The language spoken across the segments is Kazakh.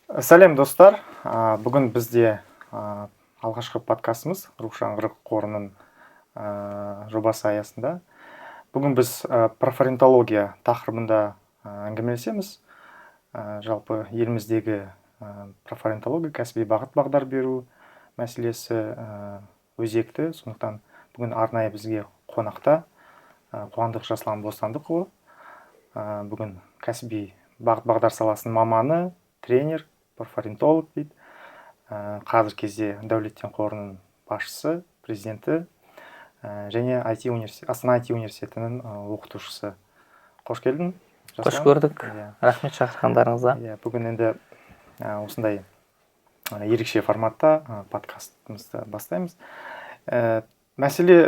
Сәлем, достар! Бүгін бізде алғашқы подкастымыз «Рух жаңғырық» қорының жобасы аясында. Бүгін біз профориентология тақырыбында әңгімелесеміз. Жалпы еліміздегі профориентология, кәсіби бағыт бағдар беру мәселесі өзекті. Сондықтан бүгін арнайы бізге қонақта Қуандық Жасұлан Бостандықұлы. Бүгін кәсіби бағыт бағдар саласының маманы, тренер, профориентолог дейді. Қазіргі кезде Дәулеттен қорының басшысы, президенті және IT университет, Астана IT университетінің оқытушысы. Қош келдің, Қош Жасұлан. көрдік. Иә. Рахмет шақырғандарыңызға. Иә, бүгін енді осындай ерекше форматта подкастымызды бастаймыз. Мәселе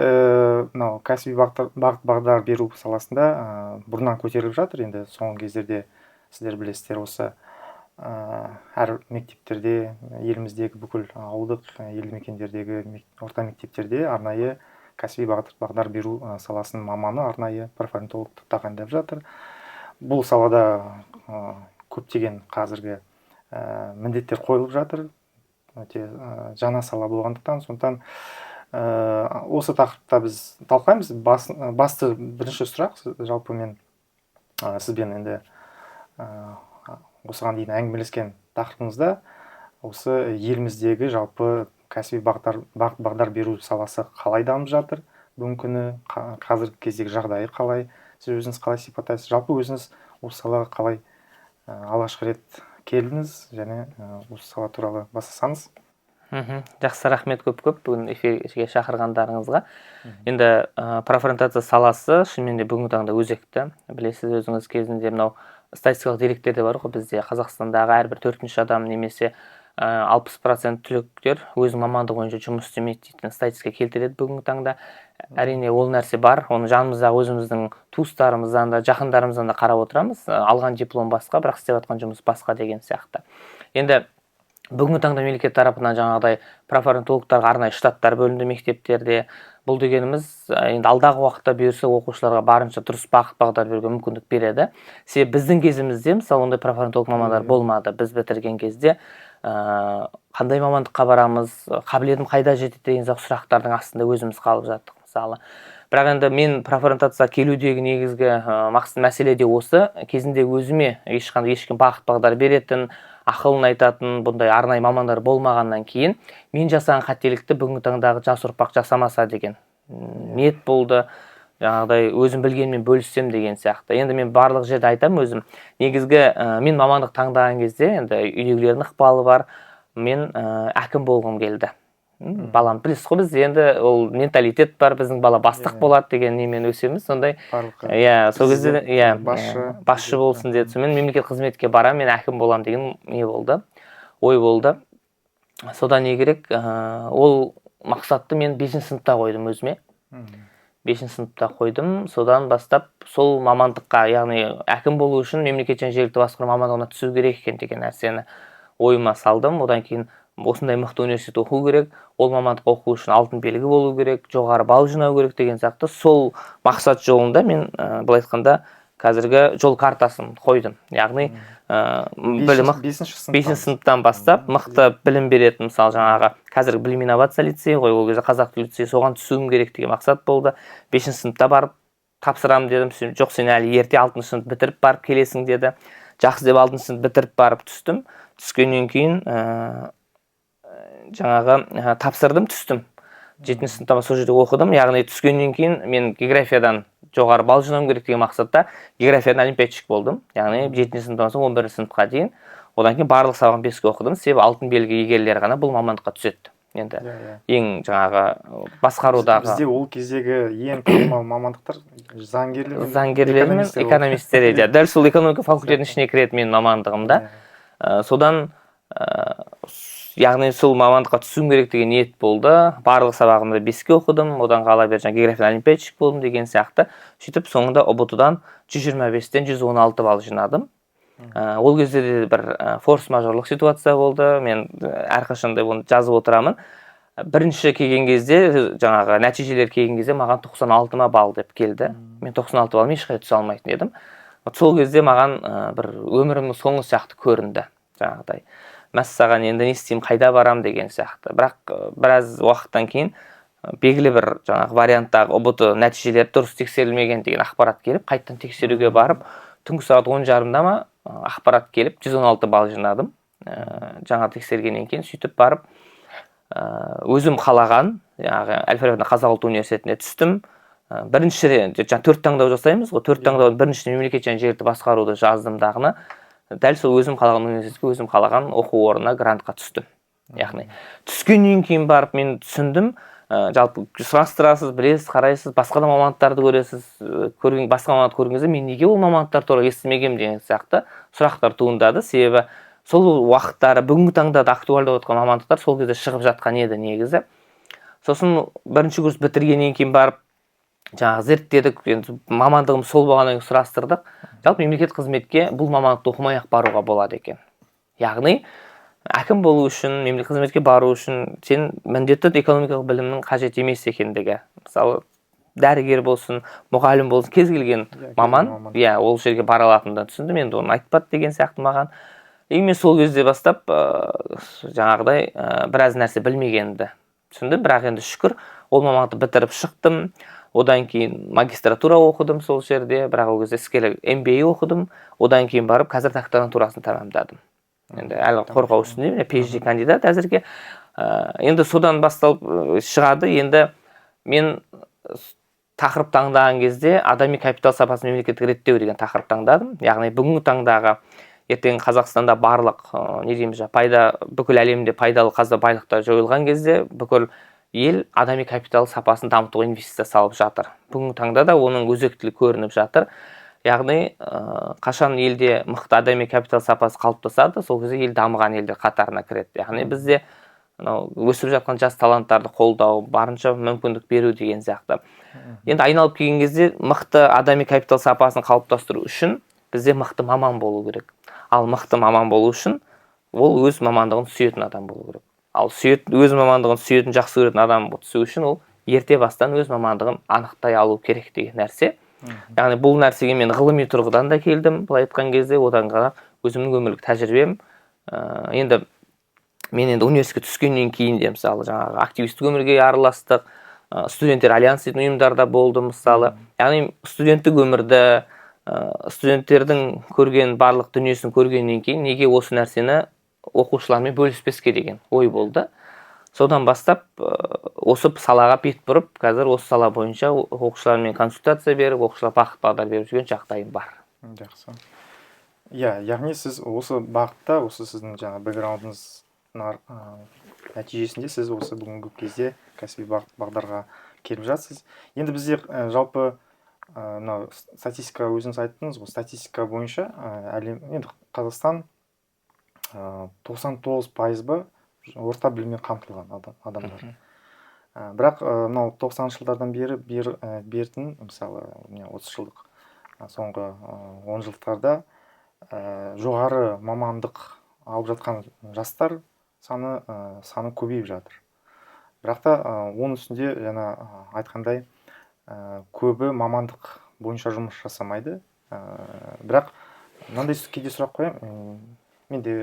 мынау кәсіби бағыт бағдар беру саласында бұрыннан көтеріліп жатыр. Енді соңғы кездерде, сіздер білесіздер, осы әр мектептерде, еліміздегі бүкіл ауылдық елді мекендердегі орта мектептерде арнайы кәсіби бағыт бағдар беру саласының маманы, арнайы профориентологты тағайындап жатыр. Бұл салада көптеген қазіргі міндеттер қойылып жатыр. Өте жаңа сала болғандықтан, сондықтан осы тақырыпта біз талқылаймыз. Басты бірінші сұрақ, жалпы мен сізбен енді осыған дейін әңгімелескен тақырыбымызда осы еліміздегі жалпы кәсіби бағыт бағдар беру саласы қалай дамып жатыр бүгінгі күні, қазіргі кездегі жағдайы қалай, сіз өзіңіз қалай сипаттайсыз, жалпы өзіңіз осы салаға қалай алғашқы рет келдіңіз және осы сала туралы бастасаңыз. Жақсы, рахмет көп көп бүгін эфирге шақырғандарыңызға. Енді профориентация саласы шынымен де бүгінгі таңда өзекті. Білесіз өзіңіз, кезінде мынау статистикалық деректер де бар ғой бізде: Қазақстандағы әрбір төртінші адам немесе 60% түлектер өзінің мамандығы бойынша жұмыс істемейді дейтін статистика келтіреді бүгінгі таңда. Әрине, ол нәрсе бар, оны жанымыздағы өзіміздің туыстарымыздан да, жақындарымыздан да қарап отырамыз. Алған диплом басқа, бірақ істеп жатқан жұмыс басқа деген сияқты. Енді бүгінгі таңда мемлекет тарапынан жаңағыдай профориентологтарға арнайы штаттар бөлінді мектептерде. Бұл дегеніміз, енді алдағы уақытта бұйырса, оқушыларға барынша дұрыс бағыт бағдар беруге мүмкіндік береді. Себебі біздің кезімізде, мысалы, ондай профориентолог мамандар болмады. Біз бітірген кезде қандай мамандыққа барамыз, қабілетім қайда жетеді деген сияқты сұрақтардың астында өзіміз қалып жаттық, мысалы. Бірақ енді мен профориентацияға келудегі негізгі мақсат, мәселе де осы: кезінде өзіме ешқандай, ешкім бағыт бағдар беретін, ақылын айтатын бұндай арнайы мамандар болмағаннан кейін, мен жасаған қателікті бүгінгі таңдағы жас ұрпақ жасамаса деген ниет болды. Жаңағыдай өзім білгенмен бөліссем деген сияқты. Енді мен барлық жерде айтамын өзім, негізгі мен мамандық таңдаған кезде енді үйдегілердің ықпалы бар, мен әкім болғым келді. Балам, білесіз ғой, бізде енді ол менталитет бар, біздің бала бастық болады деген немен өсеміз сондай. Барлық Иә, сол кезде президент, иә, басшы, басшы болсын деді. Сонымен мемлекет қызметке барамын, мен әкім боламын деген не болды, ой болды. Содан не керек, ол мақсатты мен бесінші сыныпта қойдым өзіме. Бесінші сыныпта қойдым. Содан бастап сол мамандыққа, яғни әкім болу үшін мемлекет және жергілікті басқару мамандығына түсу керек екен деген нәрсені ойыма салдым. Одан кейін осындай мықты университет оқу керек, ол мамандыққа оқу үшін алтын белгі болу керек, жоғары балл жинау керек деген сияқты. Сол мақсат жолында мен былай айтқанда, қазіргі жол картасын қойдым, яғни білімі Бесінші сыныптан. Бесінші сыныптан бастап мықты білім беретін, мысалы, жаңағы қазіргі Білім инновация лицейі ғой, ол кезде Қазақ тілі лицейі, соған түсуім керек деген мақсат болды. Бесінші сыныпта барып тапсырамын дедім. Жоқ, сен әлі ерте, алтыншы сынып бітіріп барып келесің деді. Жақсы деп алтыншы сынып бітіріп барып түстім. Түскеннен кейін жаңағы тапсырдым, түстім. Жетінші сыныпта сол жерде оқыдым. Яғни түскеннен кейін мен географиядан жоғары балл жинауым керек деген мақсатта географиядан олимпиадчик болдым. Яғни жетінші сыныптан соң 11-ші сыныпқа дейін, одан кейін барлық сабағын беске оқыдым. Себебі алтын белгі иегерлері ғана бұл мамандыққа түседі енді. Иә, иә. Ең жаңағы басқарудағы Бізде ол кездегі ең танымал мамандықтар заңгерлер мен заңгерлер мен экономистер болды. Экономисттер еді. Дәл сол экономика факультетінің ішіне кіреді менің мамандығым да. Содан яғни сол мамандыққа түсуім керек деген ниет болды. Барлық сабағымды беске оқыдым. Одан қала бер жаңағы географиядан олимпиадчик болдым деген сияқты. Сөйтіп соңында ҰБТ дан 125-тен 116 балл жинадым. Ол кезде де бір форс мажорлық ситуация болды. Мен әрқашан да оны жазып отырамын. Бірінші келген кезде, жаңағы нәтижелер келген кезде маған 96 ма балл деп келді. Мен 96 баллмен ешқайда түсе алмайтын едім. Вот сол кезде маған бір өмірімнің соңы сияқты көрінді. Жаңағыдай мәссаған, енді не істеймін, қайда барамын деген сияқты. Бірақ біраз уақыттан кейін белгілі бір жаңағы варианттағы ҰБТ нәтижелері дұрыс тексерілмеген деген ақпарат келіп, қайтадан тексеруге барып, түнгі сағат 10:30-да ма ақпарат келіп, 116 балл жинадым. Жаңа тексергеннен кейін сөйтіп барып, өзім қалаған жаңағы Әл-Фараби Қазақ ұлттық университетіне түстім. Бірінші жаңа 4 таңдау жасаймыз ғой, 4 таңдаудың біріншісіне мемлекет және жергілікті басқаруды жаздым дағыны, дәл сол өзім қалаған университетке, өзім қалаған оқу орнына грантқа түстім. Яғни түскеннен кейін барып мен түсіндім, жалпы сұрастырасыз, білесіз, қарайсыз, басқа да мамандықтарды көресіз, көрген басқа мамандықты көрген кезде мен неге ол мамандықтар туралы естімегенмін деген сияқты сұрақтар туындады. Себебі сол уақыттары бүгінгі таңда да актуалды болып жатқан мамандықтар сол кезде шығып жатқан еді негізі. Сосын бірінші курс бітіргеннен кейін барып жаңағы зерттедік, енді мамандығым сол болғаннан кейін сұрастырдық. Жалпы мемлекеттік қызметке бұл мамандықты оқымай ақ баруға болады екен. Яғни әкім болу үшін, мемлекеттік қызметке бару үшін сен міндетті экономикалық білімнің қажет емес екендігі. Мысалы, дәрігер болсын, мұғалім болсын, кез келген маман, иә, ол жерге бара алатынын түсіндім. Енді оны айтпады деген сияқты маған. И мен сол кезде бастап жаңағыдай біраз нәрсе білмегенімді түсіндім. Бірақ енді шүкір, ол мамандықты бітіріп шықтым. Одан кейін магистратура оқыдым сол жерде, бірақ ол кезде іскерлік MBA оқыдым. Одан кейін барып қазір докторантурасын тәмамдадым. Енді әлі қорғау үстінде, PhD кандидат әзірге. Енді содан басталып шығады. Енді мен тақырып таңдаған кезде адами капитал сапасын мемлекеттік реттеу деген тақырып таңдадым. Яғни бүгінгі таңдағы ертең Қазақстанда барлық не дейміз, пайда, бүкіл әлемде пайдалы қазба байлықтар жойылған кезде бүкіл ел адами капитал сапасын дамытуға инвестиция салып жатыр. Бүгінгі таңда да оның өзектілігі көрініп жатыр. Яғни қашан елде мықты адами капитал сапасы қалыптасады, сол кезде ел дамыған елдер қатарына кіреді. Яғни бізде мынау өсіп жатқан жас таланттарды қолдау, барынша мүмкіндік беру деген сияқты. Енді айналып келген кезде мықты адами капитал сапасын қалыптастыру үшін бізде мықты маман болу керек. Ал мықты маман болу үшін ол өз мамандығын сүйетін адам болу керек. Ал өз мамандығын сүйетін, жақсы көретін адам түсу үшін ол ерте бастан өз мамандығын анықтай алу керек деген нәрсе. Яғни бұл нәрсеге мен ғылыми тұрғыдан да келдім, былай айтқан кезде, одан қала өзімнің өмірлік тәжірибем. Енді мен енді университетке түскеннен кейін де, мысалы, жаңағы активистік өмірге араластық, студенттер альянсы дейтін ұйымдарда болдым, мысалы. Яғни студенттік өмірді, студенттердің көрген барлық дүниесін көргеннен кейін неге осы нәрсені оқушылармен бөліспеске деген ой болды. Содан бастап осы салаға бет бұрып, қазір осы сала бойынша оқушылармен консультация беріп, оқушыларға бағыт бағдар беріп жүрген жағдайым бар. Жақсы. Иә, яғни сіз осы бағытта, осы сіздің жаңа бэкграундыңыз нәтижесінде сіз осы бүгінгі кезде кәсіби бағыт бағдарға келіп жатсыз. Енді бізде жалпы мынау статистика, өзіңіз айттыңыз ғой, статистика бойынша әлем, енді Қазақстан 99% ба орта біліммен қамтылған адамдар. Бірақ мынау 90-шы жылдардан бері бертін, мысалы, міне 30 жылдық соңғы 10 жылдықтарда жоғары мамандық алып жатқан жастар саны көбейіп жатыр. Бірақ та оның үстінде жаңа айтқандай, көбі мамандық бойынша жұмыс жасамайды. Бірақ мынандай кейде сұрақ қоямын. Мен де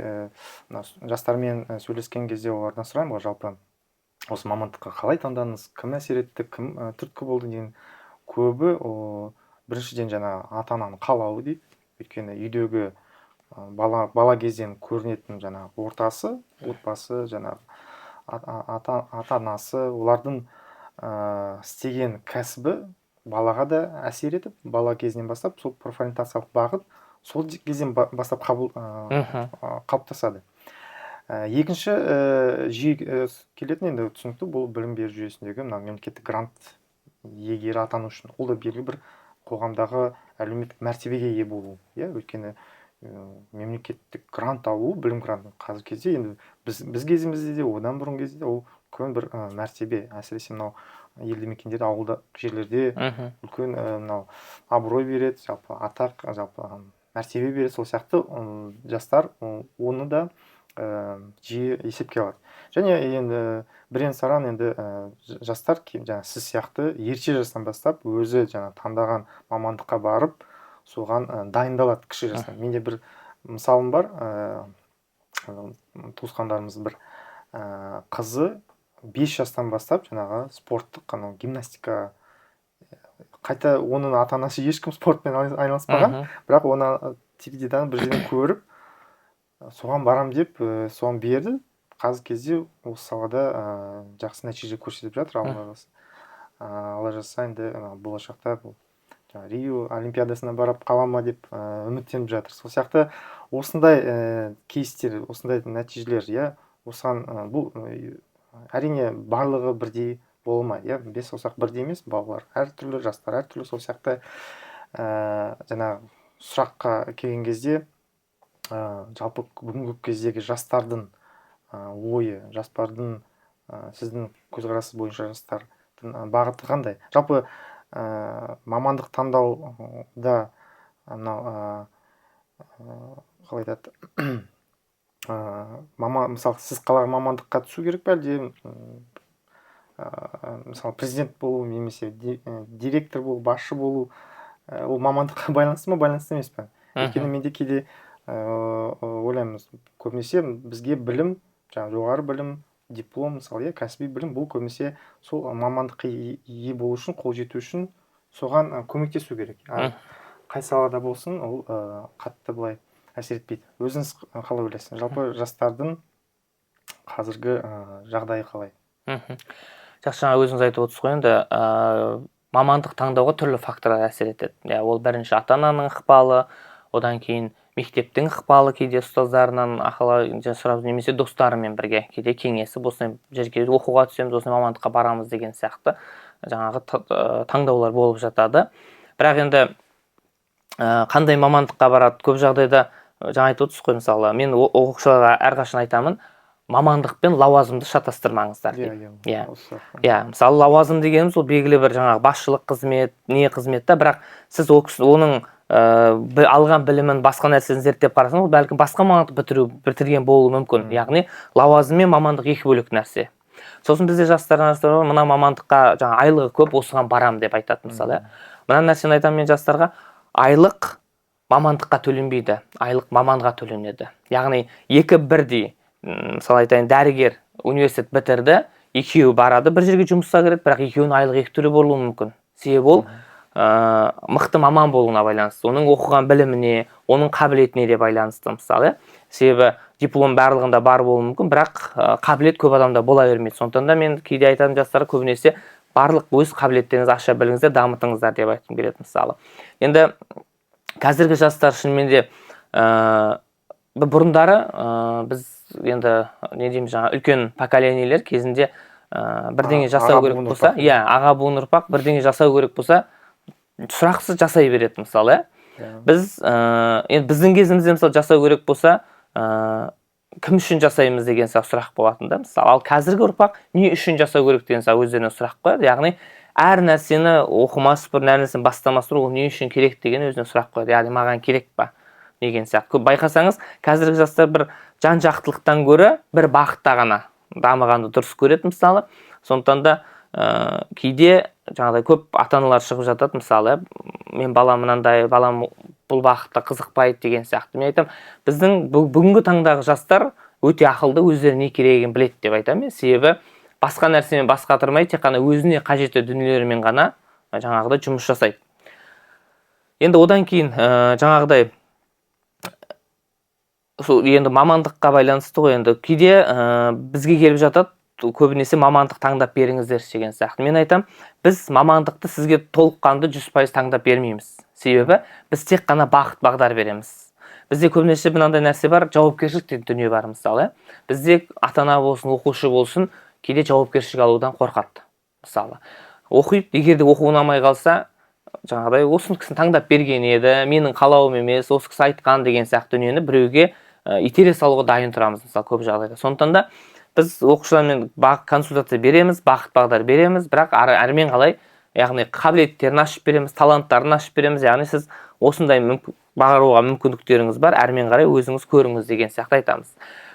мына жастармен сөйлескен кезде олардан сұраймын ғой, жалпы осы мамандыққа қалай таңдадыңыз, кім әсер етті, кім түрткі болды деген. Көбі біріншіден жаңа ата ананың қалауы дейді. Өйткені үйдегі бала кезден көрінетін жаңағы ортасы, отбасы, жаңағы ата анасы, олардың істеген кәсібі балаға да әсер етіп, бала кезінен бастап сол профориентациялық бағыт сол кезден бастап қабыл қалыптасады. Екінші жиі келетін, енді түсінікті, бұл білім беру жүйесіндегі мына мемлекеттік грант иегері атану үшін ол да белгілі бір қоғамдағы әлеуметтік мәртебеге ие болу, иә, өйткені мемлекеттік грант алу, білім грантын қазіргі кезде енді біз кезімізде де, одан бұрын кезде де ол үлкен бір мәртебе, әсіресе мынау елді мекендерде, ауылда жерлерде үлкен мынау абырой береді, жалпы атақ, жалпы мәртебе береді. Сол сияқты жастар оны да жиі есепке алады. Және енді бірен саран енді жастар жаңа сіз сияқты ерте жастан бастап өзі жаңа таңдаған мамандыққа барып, соған дайындалады кіші жастан. Менде бір мысалым бар. Туысқандарымыз бір қызы 5 жастан бастап жаңағы спорттық анау гимнастика, қайта оның ата-анасы ешкім спортпен айналыспаған, бірақ оны теледидардан бір жерден көріп, соған барам деп, соған берді. Қазіргі кезде осы салада жақсы нәтиже көрсетіп жатыр. Алла жазса, енді болашақта бұл Рио олимпиадасына барып қала ма деп үміттеніп жатыр. Сол сияқты осындай кейстер, осындай нәтижелер, иә, осыған бұл әрине барлығы бірдей болмайды, иә, бес саусақ бірдей емес, балалар әртүрлі, жастар әртүрлі. Сол сияқты жаңағы сұраққа келген кезде жалпы бүгінгі кездегі жастардың ойы, жастардың, сіздің көзқарасыңыз бойынша жастардың бағыты қандай? Жалпы мамандық таңдауда мынау қалай айтады, мысалы, сіз қалаған мамандыққа түсу керек пе, әлде мысалы президент болу немесе директор болу, басшы болу, ол мамандыққа байланысты ма, байланысты емес пе? Өйткені менде кейде ойлаймыз, көбінесе бізге білім, жаңағы жоғары білім, диплом, мысалы, иә, кәсіби білім, бұл көбінесе сол мамандыққа ие болу үшін, қол жету үшін соған көмектесу керек. Қай салада болсын, ол қатты былай әсер етпейді. Өзіңіз қалай ойлайсыз? Жалпы жастардың қазіргі жағдайы қалай? Жақсы, жаңа өзіңіз айтып отырсыз ғой, енді мамандық таңдауға түрлі факторлар әсер етеді. Иә, ол бірінші ата-ананың ықпалы, одан кейін мектептің ықпалы, кейде ұстаздарынан ақыл сұрап, немесе достарымен бірге кейде кеңесіп, осындай жерге оқуға түсеміз, осындай мамандыққа барамыз деген сияқты жаңағы таңдаулар болып жатады. Бірақ енді қандай мамандыққа барады, көп жағдайда жаңа айтып отырсыз ғой, мысалы, мен оқушыларға әрқашан айтамын, мамандық пен лауазымды шатастырмаңыздар деп. Иә. Иә, мысалы, лауазым дегеніміз ол белгілі бір жаңағы басшылық қызмет, не қызмет та, бірақ сіз ол кісі, оның алған білімін, басқа нәрсені зерттеп қарасаңыз, ол бәлкім басқа мамандық бітірген болуы мүмкін. Яғни лауазым мен мамандық екі бөлек нәрсе. Сосын бізде жастар арасында мына мамандыққа жаңа айлығы көп, осыған барам деп айтады, мысалы. Мына нәрсені айтамын мен жастарға: айлық мамандыққа төленбейді, айлық маманға төленеді. Яғни екі бірдей, мысалы айтайын, дәрігер университет бітірді, екеуі барады бір жерге жұмысқа кіреді, бірақ екеуінің айлығы екі түрлі болуы мүмкін. Себебі ол мықты маман болуына байланысты, оның оқыған біліміне, оның қабілетіне де байланысты, мысалы. Себебі диплом барлығында бар болуы мүмкін, бірақ қабілет көп адамда бола бермейді. Сондықтан да мен кейде айтатын жастарға, көбінесе барлық өз қабілеттеріңізді аша біліңіздер, дамытыңыздар деп айтқым келеді, мысалы. Енді қазіргі жастар шынымен де бұрындары біз енді не дейміз, жаңа үлкен поколениелер кезінде бірдеңе жасау керек болса, иә, аға буын ұрпақ бірдеңе жасау керек болса, сұрақсыз жасай береді, мысалы. Біз енді біздің кезімізде, мысалы, жасау керек болса, кім үшін жасаймыз деген сияқты сұрақ болатын да, мысалы. Ал қазіргі ұрпақ не үшін жасау керек деген сияқты өздеріне сұрақ қояды. Яғни әр нәрсені оқымас бұрын, әр нәрсені бастамас бұрын ол не үшін керек деген өзіне сұрақ қояды. Яғни маған керек па деген сияқты. Көп байқасаңыз, қазіргі жастар бір жан жақтылықтан гөрі бір бағытта ғана дамығанды дұрыс көреді, мысалы. Сондықтан да кейде жаңағыдай көп ата-аналар шығып жатады, мысалы, мен балам мынандай, балам бұл бағытта қызықпайды деген сияқты. Мен айтамын, біздің бүгінгі таңдағы жастар өте ақылды, өздері не керегін біледі деп айтамын мен. Себебі басқа нәрсемен бас қатырмай, тек қана өзіне қажетті дүниелермен ғана жаңағыдай жұмыс жасайды. Енді одан кейін жаңағыдай сол енді мамандыққа байланысты ғой, енді кейде бізге келіп жатады көбінесе мамандық таңдап беріңіздерші деген сияқты. Мен айтам, біз мамандықты сізге толыққанды 100% таңдап бермейміз. Себебі біз тек қана бағыт бағдар береміз. Бізде көбінесе мынандай нәрсе бар, жауапкершілік деген дүние бар, мысалы. Бізде ата-ана болсын, оқушы болсын, кейде жауапкершілік алудан қорқады. Мысалы, оқиды, егер де оқу ұнамай қалса, жаңағыдай осы кісіні таңдап берген еді, менің қалауым емес, осы кісі айтқан деген сияқты дүниені біреуге итере салуға дайын тұрамыз, мысалы, көп жағдайда. Сондықтан да біз оқушылармен консультация береміз, бағыт бағдар береміз, бірақ әрмен қалай, яғни қабілеттерін ашып береміз, таланттарын ашып береміз, яғни сіз осындай баруға мүмкіндіктеріңіз бар, әрмен қарай өзіңіз көріңіз деген сияқты айтамыз.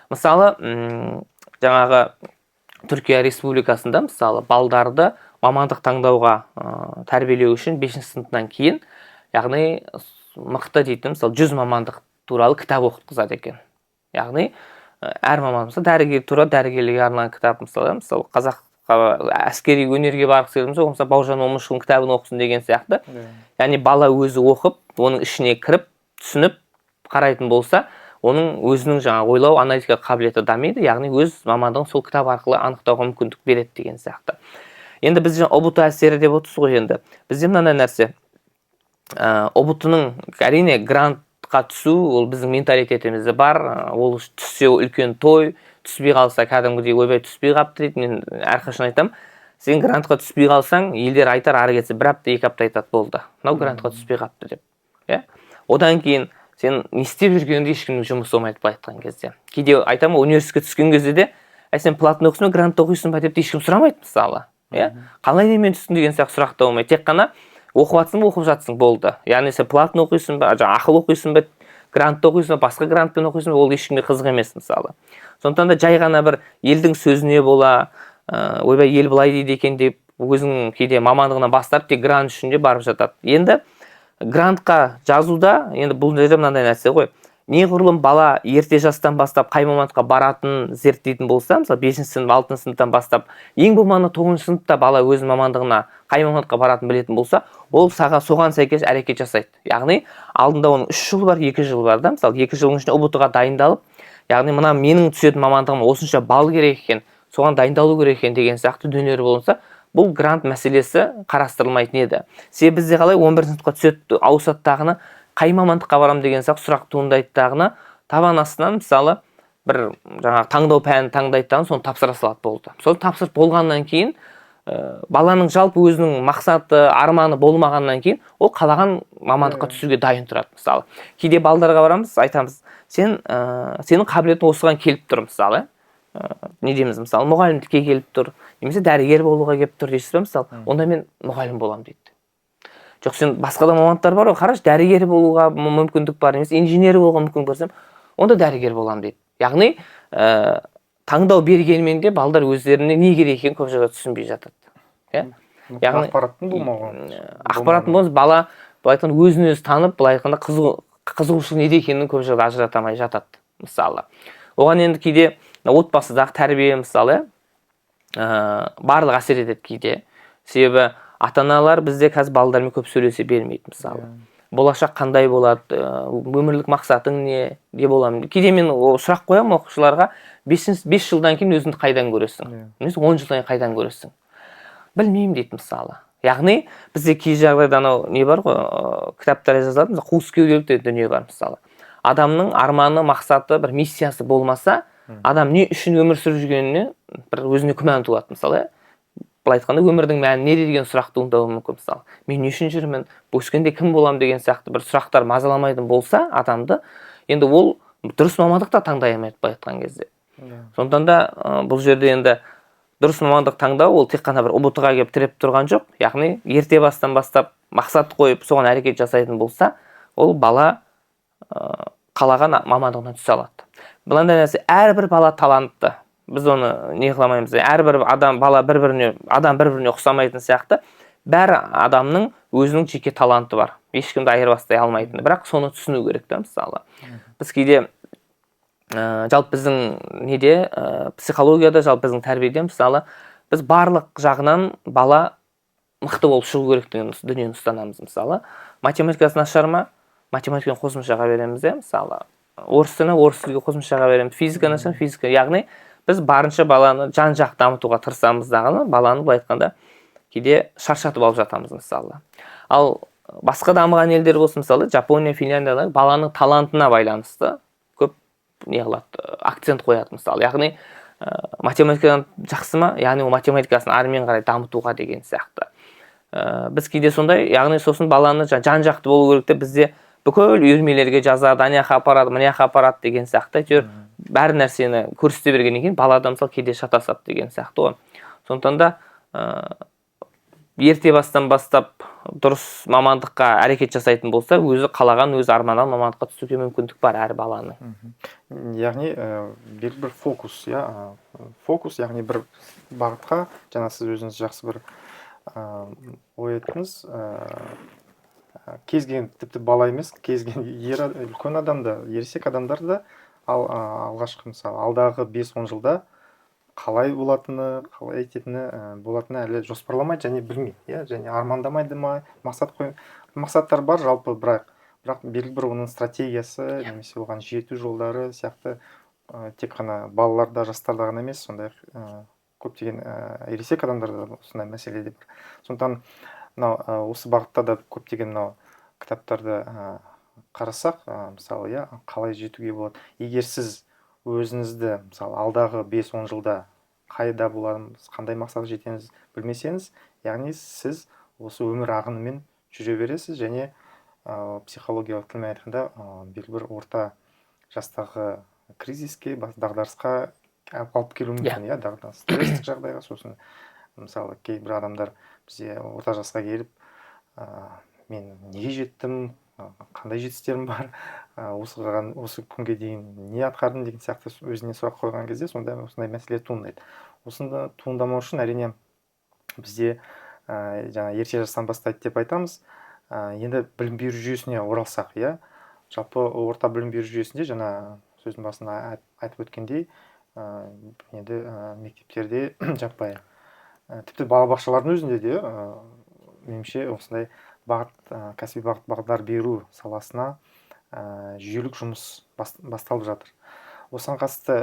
Мысалы, жаңағы Түркия Республикасында, мысалы, балдарды мамандық таңдауға тәрбиелеу үшін 5 сыныптан кейін, яғни мықты дейтін, мысалы, 100 мамандық туралы кітап оқытқызады екен. Яғни Әр маман, мысалы, дәрігер туралы, дәрігерлерге арналған кітап, мысалы, мысалы, қазаққа әскери өнерге барғысы келетін болса, мысалы, Бауыржан Момышұлының кітабын оқысын деген сияқты. Яғни бала өзі оқып, оның ішіне кіріп, түсініп қарайтын болса, оның өзінің жаңа ойлау, аналитика қабілеті дамиды, яғни өз мамандығын сол кітап арқылы анықтауға мүмкіндік береді деген сияқты. Енді біз жаңа ҰБТ әсері деп отырсыз ғой, енді бізде мынандай нәрсе, ҰБТ-ның, әрине, грантқа түсу ол біздің менталитетімізде бар, ол түссе үлкен той, түспей қалса кәдімгідей ойбай түспей қалыпты дейді. Мен әрқашан айтамын, сен грантқа түспей қалсаң, елдер айтар, ары кетсе бір апта, 2 апта айтады, болды, мынау грантқа түспей қалыпты деп. Иә, одан кейін сен не істеп жүргеніңде ешкімнің жұмысы болмайды. Былай айтқан кезде, кейде айтамын ғой, университетке түскен кезде де, әй, сен платный оқисың ба, грантта оқисың ба деп те ешкім сұрамайды, мысалы, иә, қалай немен түстің деген сияқты сұрақ та болмайды. Тек қана оқып жатсың ба, оқып жатсың, болды. Яғни сен платный оқисың ба, жаңағы ақылы оқисың ба, грантта оқисың ба, басқа грантпен оқисың ба, ол ешкімге қызық емес, мысалы. Сондықтан да жай ғана бір елдің сөзіне бола, ойбай, ел былай дейді екен деп, өзінің кейде мамандығынан бас тартып, тек грант үшін де барып жатады. Енді грантқа жазуда, енді бұл жерде мынандай нәрсе ғой, неғұрлым бала ерте жастан бастап қай мамандыққа баратынын зерттейтін болса, мысалы, бесінші сынып, алтыншы сыныптан бастап, ең болмағанда тоғызыншы сыныпта бала өз мамандығына, қай мамандыққа баратынын білетін болса, ол соған сәйкес әрекет жасайды. Яғни алдында оның 3 жыл бар, 2 жыл бар да, мысалы, 2 жылдың ішінде ҰБТ ға дайындалып, яғни мына менің түсетін мамандығыма осынша балл керек екен, соған дайындалу керек екен деген сияқты дүниелер болса, бұл грант мәселесі қарастырылмайтын еді. Себебі бізде қалай, 11 сыныпқа түседі, ауысады дағыны, қай мамандыққа барамын деген сияқты сұрақ туындайды дағыны, табан астынан, мысалы, бір жаңағы таңдау пәнін таңдайды дағы, соны тапсыра салады, болды. Соны тапсырып болғаннан кейін, баланың жалпы өзінің мақсаты, арманы болмағаннан кейін, ол қалаған мамандыққа түсуге дайын тұрады. Мысалы, кейде балдарға барамыз, айтамыз, сен, сенің қабілетің осыған келіп тұр, мысалы, не дейміз, мысалы, мұғалімдікке келіп тұр немесе дәрігер болуға келіп тұр дейсіз ба, мысалы, онда мен мұғалім боламын дейді. Жоқ, сен басқа да мамандықтар бар ғой, қарашы, дәрігер болуға мүмкіндік бар немесе инженер болуға мүмкіндік бар десем, онда дәрігер боламын дейді. Яғни таңдау бергенмен де балдар өздеріне не керек екенін көп жағдайда түсінбей жатады, иә. Яғни ақпараттың болмауы. Ақпараттың болмаса, бала, былай айтқанда, өзін өзі танып, былай айтқанда, қызығушылық неде екенін көп жағдайда ажырата алмай жатады. Мысалы, оған енді кейде мына отбасыдағы тәрбие, мысалы, иә, барлығы әсер етеді кейде. Себебі ата аналар бізде қазір балдармен көп сөйлесе бермейді. Мысалы, болашақ қандай болады, өмірлік мақсатың не де боламын. Кейде мен сұрақ қоямын оқушыларға: 5 жылдан кейін өзіңді қайдан көресің немесе 10 жылдан кейін қайдан көресің? Білмеймін дейді, мысалы. Яғни бізде кей жағдайда анау не бар ғой, кітаптарда жазылады, мысалы, қуыс кеуделік деген дүние бар. Мысалы, адамның арманы, мақсаты, бір миссиясы болмаса, адам не үшін өмір сүріп жүргеніне бір өзіне күмән туады. Мысалы, иә, былай айтқанда, өмірдің мәні неде деген сұрақ туындауы мүмкін. Мысалы, мен не үшін жүрмін, өскенде кім боламын деген сияқты бір сұрақтар мазаламайтын болса адамды, енді ол дұрыс мамандық та таңдай алмайды, былай айтқан кезде. Сондықтан да бұл жерде енді дұрыс мамандық таңдау ол тек қана бір ҰБТ ға келіп тіреп тұрған жоқ. Яғни ерте бастан бастап мақсат қойып, соған әрекет жасайтын болса, ол бала қалаған мамандығына түсе алады. Мынандай нәрсе, әрбір бала талантты, біз оны не қыла алмаймыз. Әрбір адам, бала бір біріне, адам бір біріне ұқсамайтын сияқты, бәрі адамның өзінің жеке таланты бар, ешкімді айырбастай алмайтын, бірақ соны түсіну керек та. Мысалы, біз кейде, жалпы біздің неде, психологияда, жалпы біздің тәрбиеде, мысалы, біз барлық жағынан бала мықты болып шығу керек деген дүниені ұстанамыз. Мысалы, математикасы нашар ма, математиканы қосымшаға береміз, иә, мысалы, орыс тілі, орыс тілге қосымшаға береміз, физика нашар, физика. Яғни біз барынша баланы жан жақты дамытуға тырысамыз дағыны, баланы, былай айтқанда, кейде шаршатып алып жатамыз. Мысалы, ал басқа дамыған елдер болсын, мысалы, Жапония, Финляндияда баланың талантына байланысты көп не қылады, акцент қояды. Мысалы, яғни математикадан жақсы ма, яғни ол математикасын әрмен қарай дамытуға деген сияқты. Біз кейде сондай, яғни сосын баланы жан жақты болу керек деп, бізде бүкіл үйірмелерге жазады, ана жаққа апарады, мына жаққа апарады деген сияқты. Әйтеуір бәр нәрсені көрсете бергеннен кейін бала да, мысалы, кейде шатасады деген сияқты ғой. Сондықтан да ерте бастан бастап дұрыс мамандыққа әрекет жасайтын болса, өзі қалаған, өзі армандаған мамандыққа түсуге мүмкіндік бар әр баланың. Яғни белгілі бір фокус, иә, фокус, яғни бір бағытқа. Жаңа сіз өзіңіз жақсы бір ой айттыңыз. Кез келген, тіпті бала емес, кез келген ер, үлкен адам да, ересек адамдар да. Ал алғашқы, мысалы, алдағы 5-10 жылда қалай болатыны, қалай ететіні, болатыны әлі жоспарламайды және білмейді, иә, және армандамайды ма, мақсаттар бар жалпы, бірақ белгілі бір оның стратегиясы немесе оған жету жолдары сияқты, тек қана балаларда, жастарда ғана емес, сондай-ақ көптеген ересек адамдарда да осындай мәселе де бар. Сондықтан мынау осы бағытта да көптеген мынау кітаптарды қарасақ, мысалы, иә, қалай жетуге болады. Егер сіз өзіңізді, мысалы, алдағы 5-10 жылда қайда боламыз, қандай мақсатқа жетеміз білмесеңіз, яғни сіз осы өмір ағынымен жүре бересіз және психологиялық тілмен айтқанда, белгілі бір орта жастағы кризиске, дағдарысқа алып келуі мүмкін, иә, дағдарыс, стресстік жағдайға. Сосын, мысалы, кейбір адамдар бізде орта жасқа келіп, мен неге жеттім, қандай жетістіктерім бар, осы күнге дейін не атқардым деген сияқты өзіне сұрақ қойған кезде сондай осындай мәселе туындайды. Осында туындамау үшін, әрине, бізде жаңа ерте жастан бастайды деп айтамыз. Енді білім беру жүйесіне оралсақ, иә, жалпы орта білім беру жүйесінде жаңа сөздің басында айтып өткендей, енді мектептерде жаппай, тіпті балабақшалардың өзінде де, меніңше, осындай бағыт, кәсіби бағыт бағдар беру саласына жүйелік жұмыс басталып жатыр. Осыған қатысты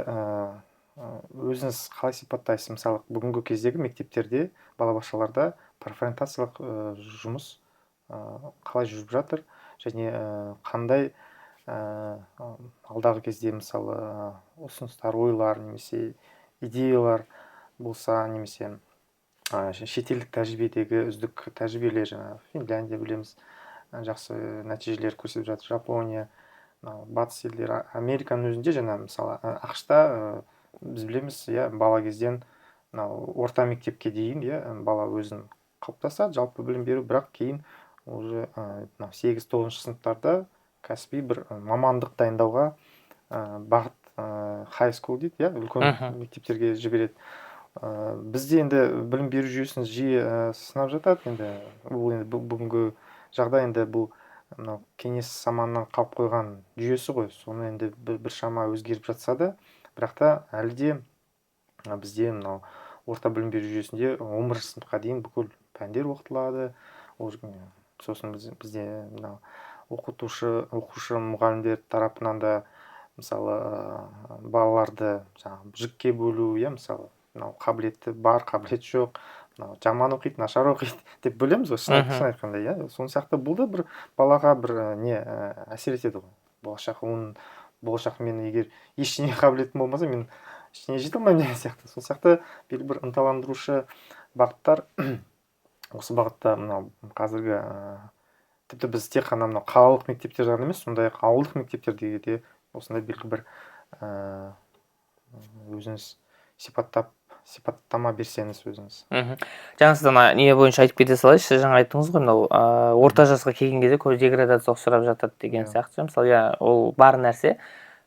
өзіңіз қалай сипаттайсыз? Мысалы, бүгінгі кездегі мектептерде, балабақшаларда профориентациялық жұмыс қалай жүріп жатыр және қандай алдағы кезде, мысалы, ұсыныстар, ойлар немесе идеялар болса, немесе шетелдік тәжірибедегі үздік тәжірибелер, жаңағы Финляндия білеміз, жақсы нәтижелер көрсетіп жатыр, Жапония, мынау батыс елдері, Американың өзінде жаңа, мысалы, АҚШ-та, біз білеміз, иә, бала кезден мынау орта мектепке дейін, иә, бала өзін қалыптасады, жалпы білім беру, бірақ кейін уже мынау 8-9 сыныптарда кәсіби бір мамандық дайындауға бағыт, high school дейді, иә, үлкен мектептерге жібереді. Бізде енді білім беру жүйесін жиі сынап жатады. Енді бұл енді бүгінгі жағдай, енді бұл мынау кеңес заманынан қалып қойған жүйесі ғой, соны енді біршама өзгеріп жатса да, бірақ та әлі де бізде мынау орта білім беру жүйесінде 11 сыныпқа дейін бүкіл пәндер оқытылады. Сосын бізде мынау оқушы мұғалімдер тарапынан да, мысалы, балаларды жаңағы жікке бөлу, иә, мысалы, мынау қабілеті бар, қабілеті жоқ, мынау жаман оқиды, нашар оқиды деп бөлеміз ғой, шын айтқанда, иә. Сол сияқты бұл да бір балаға бір не әсер етеді ғой. Болашақ, оның болашақ, мен егер ештеңе қабілетім болмаса, мен ештеңе жете алмаймын деген сияқты. Сол сияқты белгілі бір ынталандырушы бағыттар осы бағытта мынау қазіргі, тіпті біз тек қана мынау қалалық мектептер ғана емес, сондай-ақ ауылдық мектептерде де осындай белгілі бір өзіңіз сипаттама берсеңіз өзіңіз. Жаңа сіз ана не бойынша айтып кете салайыншы, жаңа айттыңыз ғой, мынау орта жасқа келген кезде көп деградацияға ұшырап жатады деген сияқты. Мысалы, иә, ол бар нәрсе.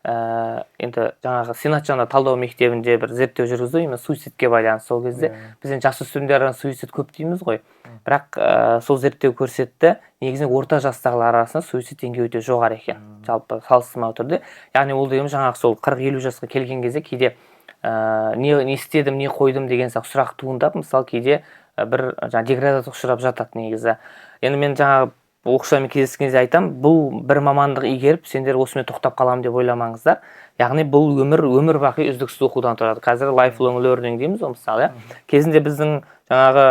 Енді жаңағы Сенат жанында талдау мектебінде бір зерттеу жүргізді, именно суицидке байланысты. Сол кезде біз енді жасөспірімдер арасында суицид көп дейміз ғой, бірақ сол зерттеу көрсетті, негізінен орта жастағылар арасында суицид деңгейі өте жоғары екен, жалпы салыстырмалы түрде. Яғни ол дегеніміз жаңағы сол 40-50 жасқа келген кезде кейде не істедім, не қойдым деген сияқты сұрақ туындап, мысалы, кейде бір жаңағы деградацияға ұшырап жатады негізі. Енді мен жаңағы оқушылармен кездескен кезде айтамын, бұл бір мамандық игеріп, сендер осымен тоқтап қаламын деп ойламаңыздар. Яғни бұл өмір бақи үздіксіз оқудан тұрады. Қазір lifelong learning дейміз ғой, мысалы, иә. Кезінде біздің жаңағы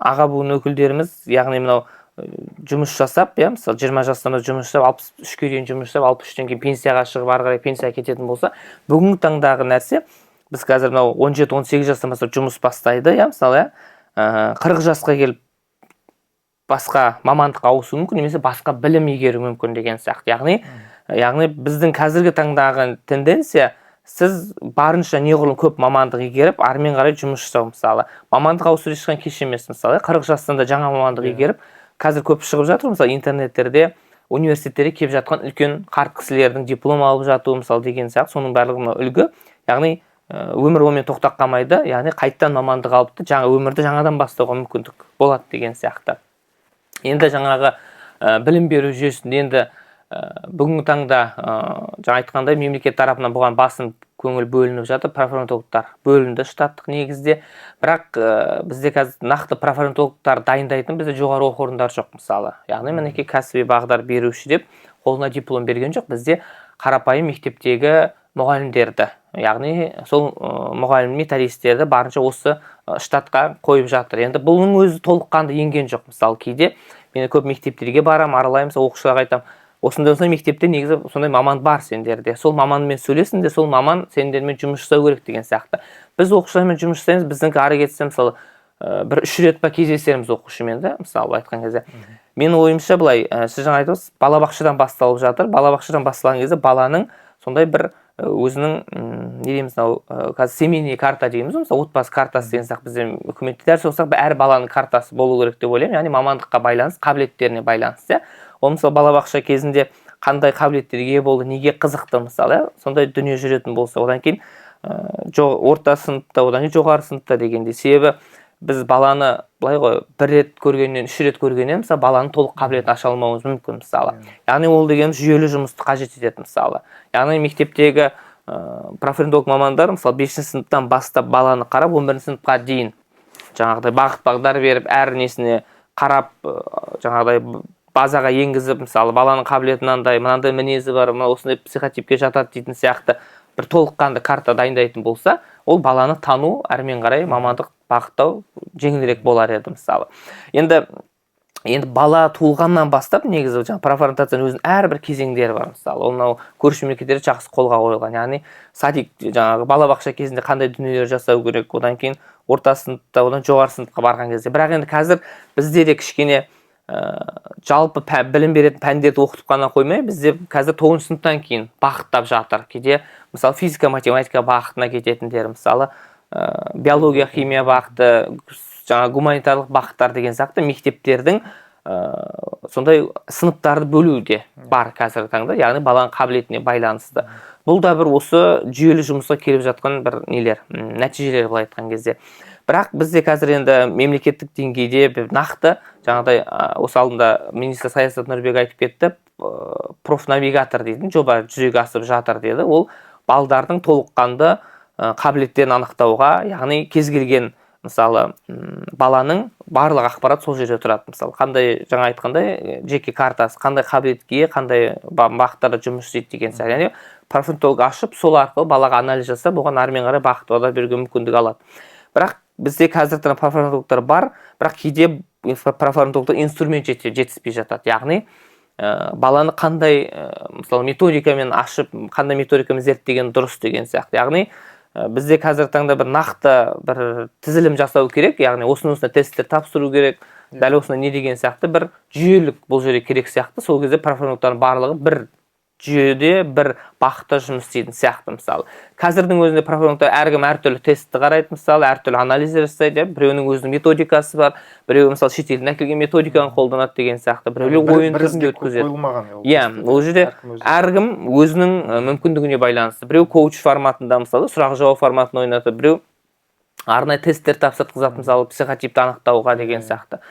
аға буын өкілдеріміз, яғни мынау жұмыс жасап, иә, мысалы, 20 жастан бастап жұмыс жасап, 63-ке дейін жұмыс жасап, 63-тен кейін пенсияға шығып, ары қарай пенсияға кететін болса, бүгінгі таңдағы нәрсе, біз қазір мынау 17-18 жастан бастап жұмыс бастайды, иә, мысалы, иә, 40 жасқа келіп басқа мамандыққа ауысуы мүмкін немесе басқа білім игеруі мүмкін деген сияқты. Яғни біздің қазіргі таңдағы тенденция, сіз барынша неғұрлым көп мамандық игеріп, армен қарай жұмыс жасау, мысалы. Мамандық ауыстыру ешқашан кеш емес, мысалы, 40 жастан да жаңа мамандық игеріп, қазір көп шығып жатыр, мысалы, интернеттерде, университеттерде келіп жатқан үлкен қарт кісілердің диплом алып жатуы, мысалы, деген сияқты, соның барлығы мынау үлгі. Яғни өмір онымен тоқтап қалмайды, яғни қайтадан мамандық алып та жаңа өмірді жаңадан бастауға мүмкіндік болады деген сияқты. Енді жаңағы білім беру жүйесінде енді Бүгінгі таңда жаңа айтқандай мемлекет тарапынан бұған басым көңіл бөлініп жатыр, профориентологтар бөлінді штаттық негізде. Бірақ бізде қазір нақты профориентологтар дайындайтын бізде жоғары оқу орындары жоқ мысалы. Яғни мінекей кәсіби бағдар беруші деп қолына диплом берген жоқ. Бізде қарапайым мектептегі мұғалімдерді, яғни сол мұғалім методистерді барынша осы штатқа қойып жатыр. Енді бұның өзі толыққанды енген жоқ. Мысалы, кейде мен көп мектептерге барамын, аралаймын, сол оқушыларға айтамын, осындай мектепте негізі сондай маман бар сендерде, сол маманмен сөйлесіңдер, сол маман сендермен жұмыс жасау керек деген сияқты. Біз оқушылармен жұмыс жасаймыз, біздіңкі ары кетсе мысалы бір 3 рет па кездесерміз оқушымен да, мысалы айтқан кезде. Менің ойымша былай, сіз жаңа айтып отырсыз, балабақшадан басталып жатыр. Балабақшадан басталған кезде баланың сондай бір өзінің не дейміз мынау, қазір семейный карта дейміз ғой, мысалы отбасы картасы деген сияқты бізде үкіметте дәл сол сияқты әр баланың картасы болу керек деп ойлаймын. Яғни мамандыққа байланысты, қабілеттеріне байланысты. Ол мысалы балабақша кезінде қандай қабілеттерге ие болды, неге қызықты мысалы, иә, сондай дүние жүретін болса, одан кейін орта сыныпта, одан кейін жоғары сыныпта дегендей. Себебі біз баланы былай ғой, бір рет көргеннен, 3 рет көргеннен мысалы баланың толық қабілетін аша алмауымыз мүмкін мысалы. Яғни ол дегеніміз жүйелі жұмысты қажет етеді мысалы. Яғни мектептегі профориентолог мамандар мысалы 5 сыныптан бастап баланы қарап 11 сыныпқа дейін жаңағыдай бағыт бағдар беріп, әр несіне қарап, жаңағыдай базаға енгізіп, мысалы баланың қабілеті мынандай, мынандай мінезі бар, мына осындай психотипке жатады дейтін сияқты бір толыққанды карта дайындайтын болса, ол баланы тану, әрмен қарай мамандық бағыттау жеңілірек болар еді мысалы. Енді бала туылғаннан бастап негізі жаңа профориентацияның өзінің әрбір кезеңдері бар мысалы. Ол мынау көрші мемлекеттерде жақсы қолға қойылған. Яғни садик, жаңағы балабақша кезінде қандай дүниелер жасау керек, одан кейін орта сыныпта, одан жоғары сыныпқа барған кезде. Бірақ енді қазір бізде де кішкене жалпы білім беретін пәндерді оқытып қана қоймай, бізде қазір 9 сыныптан кейін бағыттап жатыр. Кейде мысалы физика, математика бағытына кететіндер, мысалы биология, химия бағыты, жаңа гуманитарлық бағыттар деген сияқты мектептердің сондай сыныптарды бөлу де бар қазіргі таңда, яғни баланың қабілетіне байланысты. Бұл да бір осы жүйелі жұмысқа келіп жатқан бір нелер, нәтижелер былай айтқан кезде. Бірақ бізде қазір енді мемлекеттік деңгейде бір нақты жаңағыдай, осы алдында министр Саясат Нұрбек айтып кетті, профнавигатор дейтін жоба жүзеге асып жатыр деді. Ол балдардың толыққанды қабілеттерін анықтауға, яғни кез келген мысалы баланың барлық ақпарат сол жерде тұрады. Мысалы, қандай жаңа айтқандай жеке картасы, қандай қабілетке ие, қандай бағыттарда жұмыс істейді деген сияқты. Яғни профориентолог ашып, сол арқылы балаға анализ жасап, оған әрмен қарай бағыт бағдар беруге мүмкіндік алады. Бірақ бізде қазіргі таңда профориентологтар бар, бірақ кейде профориентологта инструмент жетіспей жатады. Яғни баланы қандай мысалы методикамен ашып, қандай методикамен зерттеген дұрыс деген сияқты. Яғни бізде қазіргі таңда бір нақты бір тізілім жасау керек, яғни осыны осындай тесттер тапсыру керек, дәл осындай не деген сияқты бір жүйелік бұл жерде керек сияқты. Сол кезде профориентологтардың барлығы бір жүйеде, бір бағытта жұмыс істейтін сияқты. Мысалы, қазірдің өзінде профориентологтар әркім әртүрлі тестті қарайды, мысалы әртүрлі анализдер жасайды, иә, біреуінің өзінің методикасы бар, біреуі мысалы шетелден әкелген методиканы қолданады деген сияқты, біреулер ойын бір түрінде ізге өткізеді. Қойылмаған ол Иә, тесттер. ол жерде Әркім өзі. әркім өзінің мүмкіндігіне байланысты. Біреу коуч форматында, мысалы сұрақ жауап форматын ойнатып, біреу арнайы тесттер тапсыртқызады, мысалы психотипті анықтауға деген сияқты.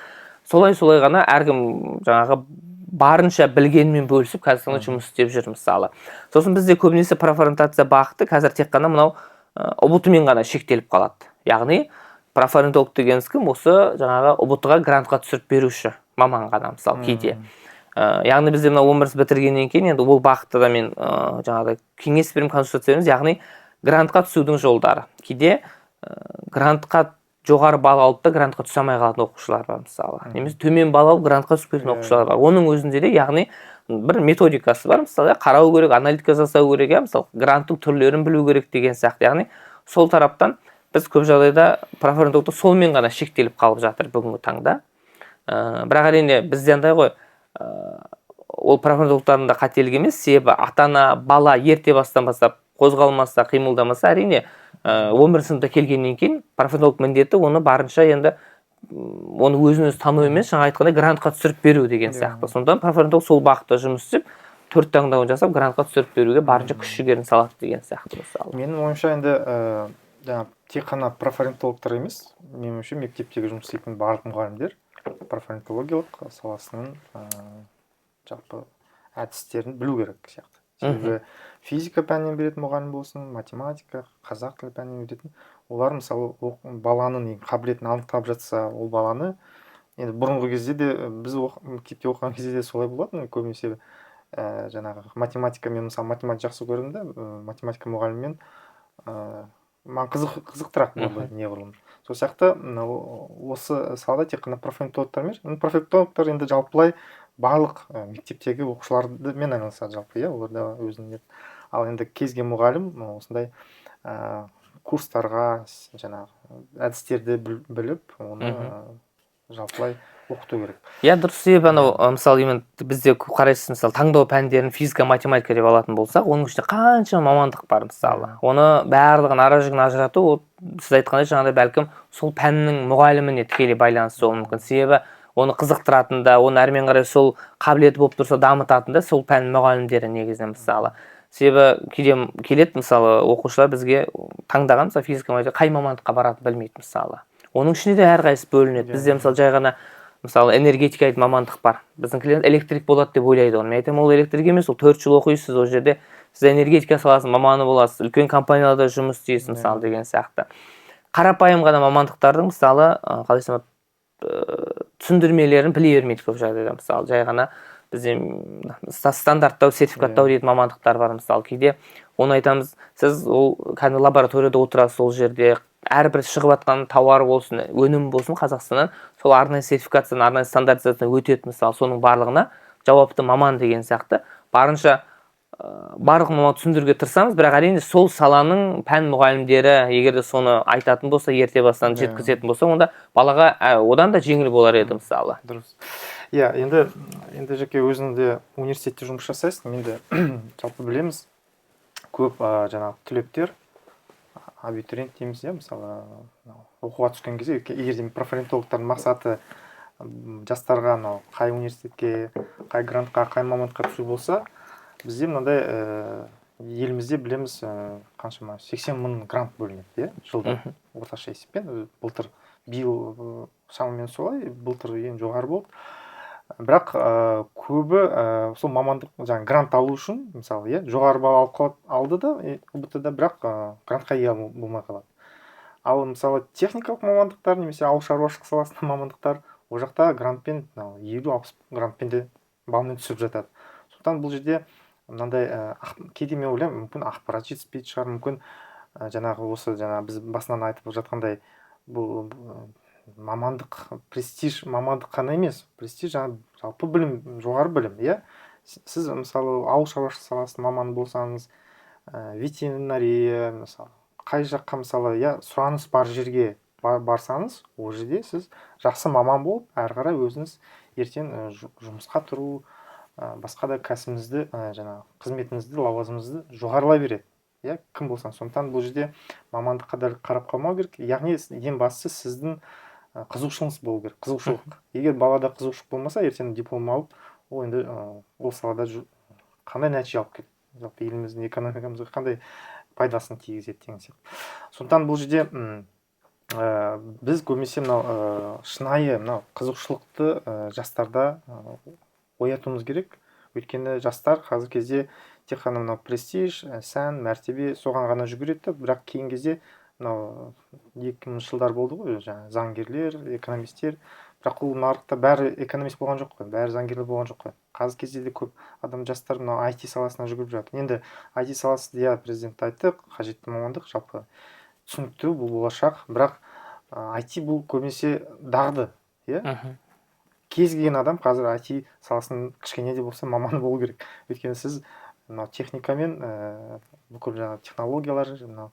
Солай ғана әркім жаңағы барынша білгенімен бөлісіп қазіргі таңда жұмыс істеп жүр мысалы. Сосын бізде көбінесе профориентация бағыты қазір тек қана мынау ҰБТ-мен ғана шектеліп қалады. Яғни профориентолог дегеніміз кім? Осы жаңағы ҰБТ-ға грантқа түсіріп беруші маман ғана мысалы кейде. Яғни бізде мына 11 бітіргеннен кейін енді ол бағытта да мен жаңағыдай кеңес беремін, консультация береміз, яғни грантқа түсудің жолдары. Кейде грантқа жоғары балл алып та грантқа түсе алмай қалатын оқушылар бар мысалы. Немесе төмен балл алып грантқа түсіп кететін оқушылар бар. Оның өзінде де яғни бір методикасы бар мысалы, иә, қарау керек, аналитика жасау керек, иә, мысалы гранттың түрлерін білу керек деген сияқты. Яғни сол тараптан біз көп жағдайда профориентологтар сонымен ғана шектеліп қалып жатыр бүгінгі таңда. Бірақ әрине бізде андай ғой, ол профориентологтардың да қателігі емес, себебі ата ана бала ерте бастан бастап қозғалмаса, қимылдамаса, әрине 11 сыныпта келгеннен кейін профориентолог міндеті оны барынша енді оны өзін өзі тану емес, жаңа айтқандай грантқа түсіріп беру деген сияқты. Сондықтан профориентолог сол бағытта жұмыс істеп, төрт таңдауын жасап, грантқа түсіріп беруге барынша күш жігерін салады деген сияқты мысалы. Менің ойымша енді жаңа тек қана профориентологтар емес, менің ойымша мектептегі жұмыс істейтін барлық мұғалімдер профориентологиялық саласының жалпы әдістерін білу керек сияқты. Себебі физика пәнінен беретін мұғалім болсын, математика, қазақ тілі пәнінен беретін, олар мысалы баланың қабілетін анықтап жатса, ол баланы енді бұрынғы кезде де біз мектепте оқыған кезде де солай болатын, көбінесе жаңағы математика, мен мысалы математика жақсы көрдім да, математика мұғалімімен маған қызықтырақ болды неғұрлым. Сол сияқты осы салада тек қана профориентологтар емес, профориентологтар енді жалпылай барлық мектептегі оқушылармен айналысады жалпы, иә, олар да өзінің. Ал енді кез келген мұғалім осындай курстарға жаңағы әдістерді біліп, оны жалпылай оқыту керек. Иә, дұрыс. Себебі анау мысалы, именно бізде қарайсыз, мысалы, таңдау пәндерін физика, математика деп алатын болсақ, оның ішінде қанша мамандық бар мысалы. Оны барлығын ара жігін ажырату, ол сіз айтқандай жаңағыдай бәлкім сол пәннің мұғаліміне тікелей байланысты болуы мүмкін. Себебі оны қызықтыратын да, оны әрмен қарай сол қабілеті болып тұрса дамытатын да сол пән мұғалімдері негізінен мысалы. Себебі кейде келеді мысалы оқушылар бізге таңдаған мысалы физика, математика, қай мамандыққа баратынын білмейді мысалы. Оның ішінде де әрқайсысы бөлінеді. Бізде мысалы жай ғана мысалы энергетика дейтін мамандық бар. Біздің клиент электрик болады деп ойлайды оны. Мен айтамын, ол электрик емес, ол 4 жыл оқисыз, ол жерде сіз энергетика саласының маманы боласыз, үлкен компанияларда жұмыс істейсіз мысалы деген сияқты. Қарапайым ғана мамандықтардың мысалы қалай айтсам, түсіндірмелерін біле бермейді көп жағдайда мысалы. Жай ғана бізде стандарттау, сертификаттау дейтін мамандықтар бар мысалы. Кейде оны айтамыз, сіз ол кәдімгі лабораторияда отырасыз, ол жерде әрбір шығып жатқан тауар болсын, өнім болсын Қазақстаннан сол арнайы сертификациядан, арнайы стандартизациядан өтеді мысалы, соның барлығына жауапты маман деген сияқты. Барынша барлық маман түсіндіруге тырысамыз, бірақ әрине сол саланың пән мұғалімдері егер де соны айтатын болса, ерте бастан жеткізетін болса, онда балаға одан да жеңіл болар еді мысалы. Дұрыс. Иә, енді жеке өзің де университетте жұмыс жасайсың, мен де жалпы білеміз, көп жаңағы түлектер, абитуриент дейміз, иә, мысалы, оқуға түскен кезде, егер де профориентологтардың мақсаты жастарға мынау қай университетке, қай грантқа, қай мамандыққа түсу болса, бізде мынандай елімізде білеміз, қаншама 80 мың грант бөлінеді, иә, жылда орташа есеппен. Былтыр, биыл шамамен солай, былтыр ең жоғары болды. Бірақ көбі сол мамандық жаңағы грант алу үшін мысалы, иә, жоғары балл алып қалады, алды да ҰБТ да, бірақ грантқа ие болмай қалады. Ал мысалы техникалық мамандықтар немесе ауыл шаруашылық саласының мамандықтар, ол жақта грантпен 50-60 грантпен де баллмен түсіп жатады. Сондықтан бұл жерде мынандай кейде мен ойлаймын, мүмкін ақпарат жетіспейтін шығар, мүмкін жаңағы осы жаңа біз басынан айтып жатқандай, бұл мамандық престиж мамандық қана емес, престиж жаңа жалпы білім, жоғары білім, иә. Сіз мысалы ауыл шаруашылық саласының маманы болсаңыз, ветеринария мысалы, қай жаққа мысалы, иә, сұраныс бар жерге барсаңыз, ол жерде сіз жақсы маман болып, әрі қарай өзіңіз ертең жұмысқа тұру, басқа да кәсібіңізді, жаңағы қызметіңізді, лауазымыңызды жоғарылай береді, иә, кім болсаң. Сондықтан бұл жерде мамандыққа дәл қарап қалмау керек. Яғни ең бастысы сіздің қызығушылығыңыз болу керек, қызығушылық. Егер балада қызығушылық болмаса, ертең диплом алып, ол енді ол салада қандай нәтиже алып келеді, жалпы еліміздің экономикамызға қандай пайдасын тигізеді деген сияқты. Сондықтан бұл жерде біз көбінесе мынау шынайы мынау қызығушылықты жастарда оятуымыз керек. Өйткені жастар қазіргі кезде тек қана мынау престиж, сән, мәртебе, соған ғана жүгіреді, бірақ кейін кезде мынау 2000 жылдар болды ғой, жаңағы заңгерлер, экономистер, бірақ ол нарықта бәрі экономист болған жоқ қой, бәрі заңгерлер болған жоқ қой. Қазіргі кезде де көп адам, жастар мынау IT саласына жүгіріп жатыр. Енді IT саласы, иә, президент айтты, қажетті мамандық, жалпы түсінікті, бұл болашақ, бірақ IT бұл көбінесе дағды, иә. Кез келген адам қазір IT саласының кішкене де болса маманы болу керек. Өйткені сіз мынау техникамен, бүкіл жаңа технологиялар, мынау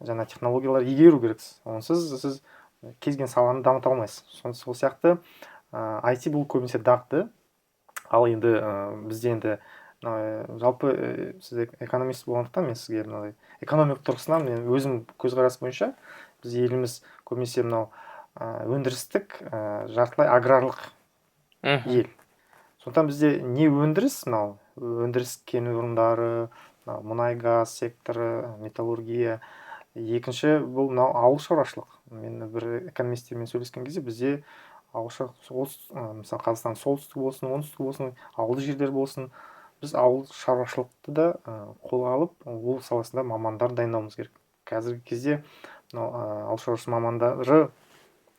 жаңа технологиялар игеру керексіз. Онсыз сіз кез келген саланы дамыта алмайсыз. Сол сияқты IT бұл көбінесе дағды. Ал енді бізде енді жалпы сіз экономист болғандықтан, мен сізге мынандай экономика тұрғысынан, мен өзім көзқарас бойынша, біз еліміз көбінесе мынау өндірістік, жартылай аграрлық ел. Сондықтан бізде не өндіріс, мынау өндіріс кен орындары, мынау мұнай газ секторы, металлургия. Екінші бұл мынау ауыл шаруашылық. Мен бір экономистермен сөйлескен кезде бізде ауыл шаруашылық, мысалы, Қазақстан солтүстігі болсын, оңтүстігі болсын, ауылды жерлер болсын, Біз ауыл шаруашылықты да қолға алып, ол саласында мамандар дайындауымыз керек. Қазіргі кезде мынау ауыл шаруашылық мамандары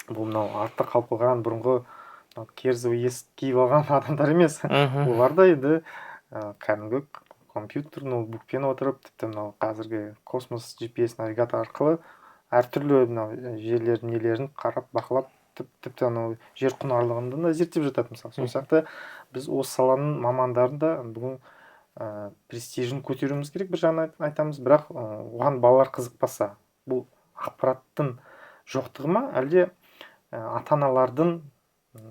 бұл мынау артта қалып қойған бұрынғы мынау керзі есік киіп алған адамдар емес. Олар да енді кәдімгі компьютер, ноутбукпен отырып, тіпті мынау қазіргі космос GPS навигатор арқылы әртүрлі мынау жерлердің нелерін қарап, бақылап, тіпті анау жер құнарлығын да зерттеп жатады мысалы. Сол сияқты біз осы саланың мамандарын да бүгін престижін көтеруіміз керек, бір жағынан айтамыз, бірақ оған балалар қызықпаса, бұл ақпараттың жоқтығы ма, әлде ата-аналардың,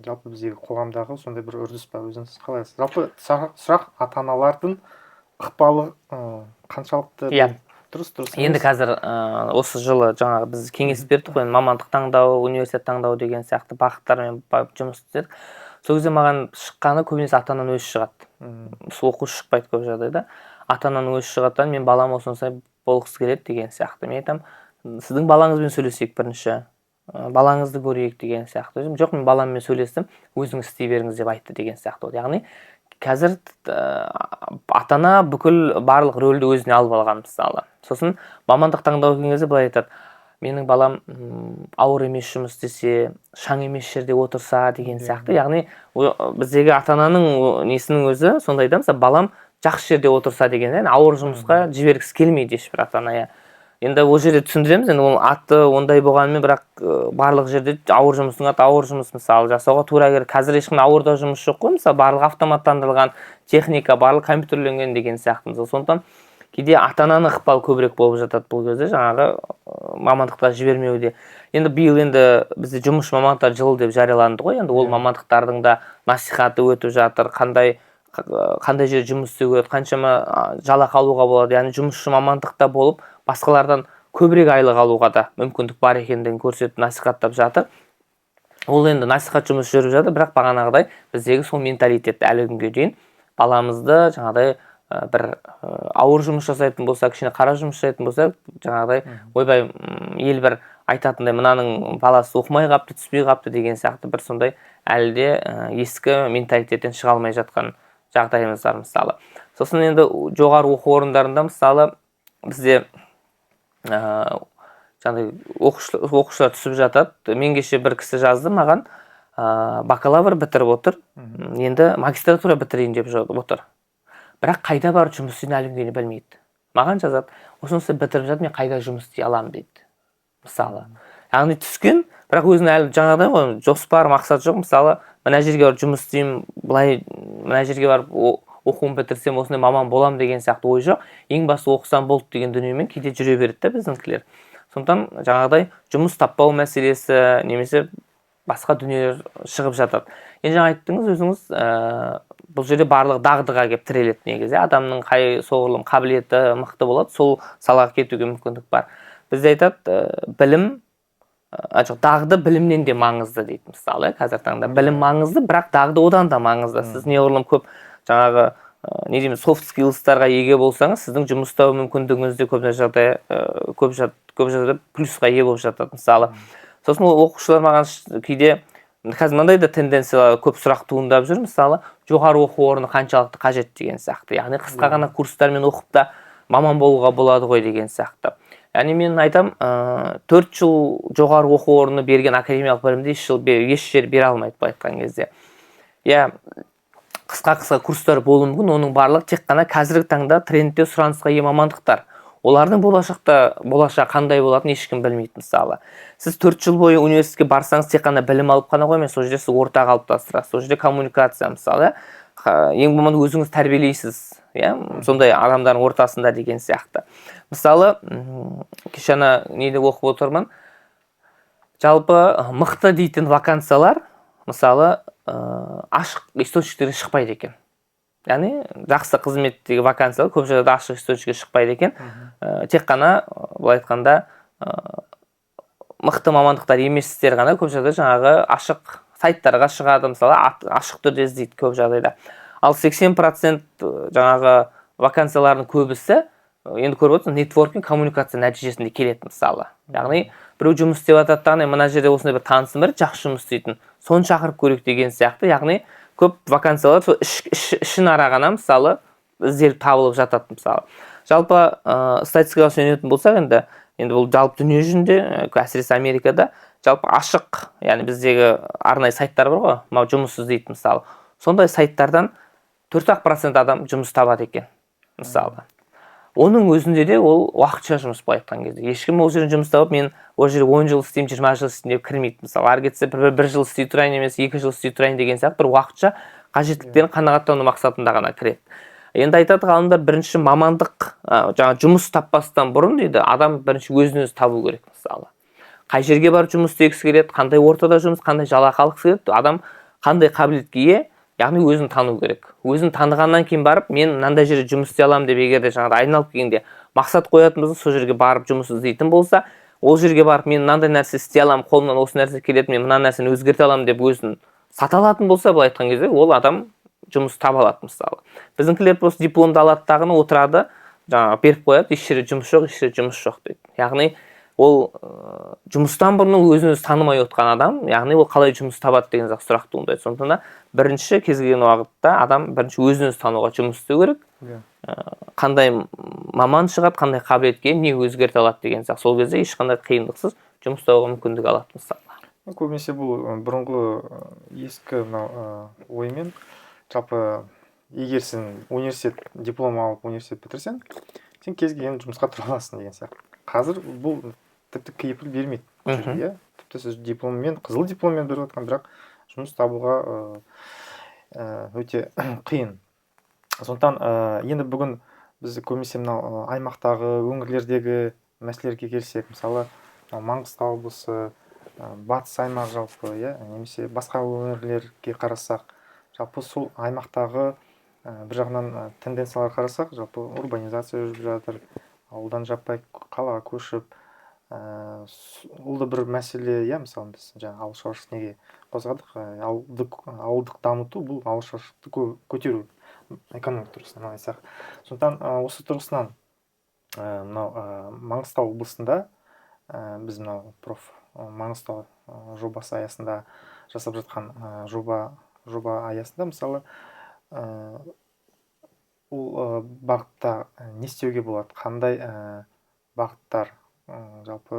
жалпы біздегі қоғамдағы сондай бір үрдіс па, өзіңіз қалайсыз? Жалпы сұрақ ата-аналардың ықпалы қаншалықты? Иә. Дұрыс Енді қазір осы жылы жаңағы біз кеңес бердік қой, мамандық таңдау, университет таңдау деген сияқты бағыттармен жұмыс істедік. Сол кезде маған шыққаны көбінесе ата-ананың өзі шығады. Сол оқушы шықпайды көп жағдайда. Ата-ананың өзі шығады да, мен балам осындай болғысы келеді деген сияқты. Мен айтамын, сіздің балаңызбен сөйлесейік бірінші, балаңызды көрейік деген сияқты. Өзім жоқ, мен баламмен сөйлестім, өзіңіз істей беріңіз деп айтты деген сияқты болды. Яғни қазір ата-ана бүкіл барлық рөлді өзіне алып алған мысалы. Сосын мамандық таңдау келген кезде былай айтады: менің балам ауыр емес жұмыс істесе, шаң емес жерде отырса деген сияқты. Яғни біздегі ата-ананың несінің өзі сондай да, мысалы балам жақсы жерде отырса деген, яғни ауыр жұмысқа жібергісі келмейді ешбір ата-ана. Иә. Енді ол жерде түсіндіреміз, енді ол аты ондай болғанымен, бірақ барлық жерде ауыр жұмыстың аты ауыр жұмыс, мысалы, жасауға тура келеді. Қазір ешқандай ауыр да жұмыс жоқ қой, мысалы, барлығы автоматтандырылған техника, барлығы компьютерленген деген сияқты. Мысалы, сондықтан кейде ата-ананың ықпалы көбірек болып жатады бұл кезде жаңағы мамандыққа жібермеуде. Енді биыл енді бізде жұмысшы мамандықтар жылы деп жарияланды ғой, енді ол мамандықтардың да насихаты өтіп жатыр, қандай жерде жұмыс істеу керек, қаншама жалақы алуға болады. Яғни жұмысшы мамандықта болып басқалардан көбірек айлық алуға да мүмкіндік бар екендігін көрсетіп насихаттап жатыр. Ол енді насихат жұмысы жүріп жатыр, бірақ бағанағыдай біздегі сол менталитет әлі күнге дейін баламызды жаңағыдай бір ауыр жұмыс жасайтын болса, кішкене қара жұмыс жасайтын болса, жаңағыдай ойбай, ел бір айтатындай мынаның баласы оқымай қапты, түспей қапты деген сияқты бір сондай әлі де ескі менталитеттен шыға алмай жатқан жағдайымыз бар мысалы. Сосын енді жоғары оқу орындарында мысалы бізде жаңағыдай оқушылар түсіп жатады. Мен кеше бір кісі жазды маған, бакалавр бітіріп отыр, енді магистратура бітірейін деп отыр, бірақ қайда барып жұмыс істейтінін әлі күнге дейін білмейді. Маған жазады, осынысы бітіріп жатыр, мен қайда жұмыс істей аламын дейді мысалы. Яғни түскен, бірақ өзінің әлі жаңағыдай ғой, жоспар, мақсат жоқ. Мысалы, мына жерге барып жұмыс істеймін, былай мына жерге барып оқуын бітірсем осындай маман боламын деген сияқты ой жоқ. Ең басты оқысам болды деген дүниемен кейде жүре береді да біздіңкілер. Сондықтан жаңағыдай жұмыс таппау мәселесі немесе басқа дүниелер шығып жатады. Енді жаңа айттыңыз өзіңіз, бұл жерде барлығы дағдыға келіп тіреледі негізі. Адамның қай соғұрлым қабілеті мықты болады, сол салаға кетуге мүмкіндік бар. Бізде айтады, білім, жоқ, дағды білімнен де маңызды дейді мысалы. Қазіргі таңда білім маңызды, бірақ дағды одан да маңызды. Сіз неғұрлым көп жаңағы не дейміз, soft skills'тарға еге болсаңыз, сіздің жұмыс істеу мүмкіндігіңіз де көп жағдай көп жағдайда плюсқа ие болып жатады мысалы. Сосын ол оқушылар маған кейде қазір мынандай да тенденциялар, көп сұрақ туындап жүр мысалы, жоғары оқу орны қаншалықты қажет деген сияқты. Яғни қысқа ғана курстармен оқып та маман болуға болады ғой деген сияқты. Яғни мен айтам, 4 жыл жоғары оқу орны берген академиялық білімді еш жер бере алмайды былай айтқан кезде. Иә, қысқа-қысқа курстар болуы мүмкін, оның барлығы тек қана қазіргі таңда трендте сұранысқа ие мамандықтар. Олардың болашағы қандай болатынын ешкім білмейді мысалы. Сіз 4 жыл бойы университетке барсаңыз, тек қана білім алып қана қоймай, сол жерде сіз орта қалыптастырасыз, сол жерде коммуникация мысалы, ең болмағанда өзіңіз тәрбиелейсіз, иә, сондай адамдардың ортасында деген сияқты. Мысалы, кеше ана неде оқып отырмын, жалпы мықты дейтін вакансиялар мысалы ашық источниктерден шықпайды екен. Яғни жақсы қызметтегі вакансиялар көп жерде ашық источникке шықпайды екен. Тек қана былай айтқанда мықты мамандықтар еместер ғана көп жерде жаңағы ашық сайттарға шығады мысалы, ашық түрде іздейді көп жағдайда. Ал 80% жаңағы вакансиялардың көбісі енді көріп отырсыз, нетворкинг, коммуникация нәтижесінде келеді мысалы. Яғни біреу жұмыс істеп жатады да, мына жерде осындай бір танысым бар, жақсы жұмыс істейтін, соны шақырып көрейік деген сияқты. Яғни көп вакансиялар сол ішін ара ғана мысалы ізделіп табылып жатады мысалы. Жалпы статистикаға сүйенетін болсақ, енді бұл жалпы дүние жүзінде, әсіресе Америкада жалпы ашық, яғни біздегі арнайы сайттар бар ғой, мынау жұмыс іздейді мысалы. Сондай сайттардан 4% адам жұмыс табады екен мысалы. Оның өзінде де ол уақытша жұмыс, былай айтқан кезде. Ешкім ол жерден жұмыс тауып, мен ол жерде 10 жыл істеймін, 20 жыл істеймін деп кірмейді мысалы. Ары кетсе бір жыл істей тұрайын немесе 2 жыл істей тұрайын деген сияқты бір уақытша қажеттіліктерін қанағаттану мақсатында ғана кіреді. Енді айтады ғалымдар, бірінші мамандық, жаңа жұмыс таппастан бұрын дейді, адам бірінші өзін өзі табу керек мысалы. Қай жерге барып жұмыс істегісі келеді, қандай ортада жұмыс, қандай жалақы алғысы келеді, адам қандай қабілетке ие, яғни өзін тану керек. Өзін танығаннан кейін барып, мен мынандай жерде жұмыс істей аламын деп, егер де жаңағыдай айналып келгенде мақсат қоятын болса, сол жерге барып жұмыс іздейтін болса, ол жерге барып мен мынандай нәрсе істей аламын, қолымнан осы нәрсе келеді, мен мына нәрсені өзгерте аламын деп өзін сата алатын болса, былай айтқан кезде ол адам жұмыс таба алады мысалы. Біздіңкілер просто дипломды алады дағыны отырады, жаңағы беріп қояды, еш жерде жұмыс жоқ, еш жерде жұмыс жоқ дейді. Яғни ол жұмыстан бұрын ол өзін өзі танымай отқан адам, яғни ол қалай жұмыс табады деген сияқты сұрақ туындайды. Сондықтан да бірінші кез келген уақытта адам бірінші өзін өзі тануға жұмыс істеу керек. Қандай маман шығады, қандай қабілетке, не өзгерте алады деген сияқты. Сол кезде ешқандай қиындықсыз жұмыс табуға мүмкіндік алады мысалы. Көбінесе бұл бұрынғы ескі мынау оймен, жалпы егер сен университет диплом алып университет бітірсең, сен кез келген жұмысқа тұра аласың деген сияқты. Қазір бұл тіпті кепіл бермейді бұл жерде, иә? Тіпті сіз дипломмен, қызыл дипломмен беріп жатқан, бірақ жұмыс табуға өте қиын. Сондықтан енді бүгін біз көбінесе мынау аймақтағы, өңірлердегі мәселелерге келсек, мысалы, мынау Маңғыстау облысы, батыс аймақ жалпы, иә, немесе басқа өңірлерге қарасақ, жалпы сол аймақтағы бір жағынан тенденцияларға қарасақ, жалпы урбанизация жүріп жатыр, ауылдан жаппай қалаға көшіп, ол да бір мәселе, иә. Мысалы, біз жаңа ауыл шаруашылық неге қозғадық, ауылдық дамыту бұл ауыл шаруашылықты көтеру экономика тұрғысынан айтсақ. Сондықтан осы тұрғысынан мынау Маңғыстау облысында біз мынау проф Маңғыстау жобасы аясында жасап жатқан жоба аясында, мысалы, ол бағытта не істеуге болады, қандай бағыттар, жалпы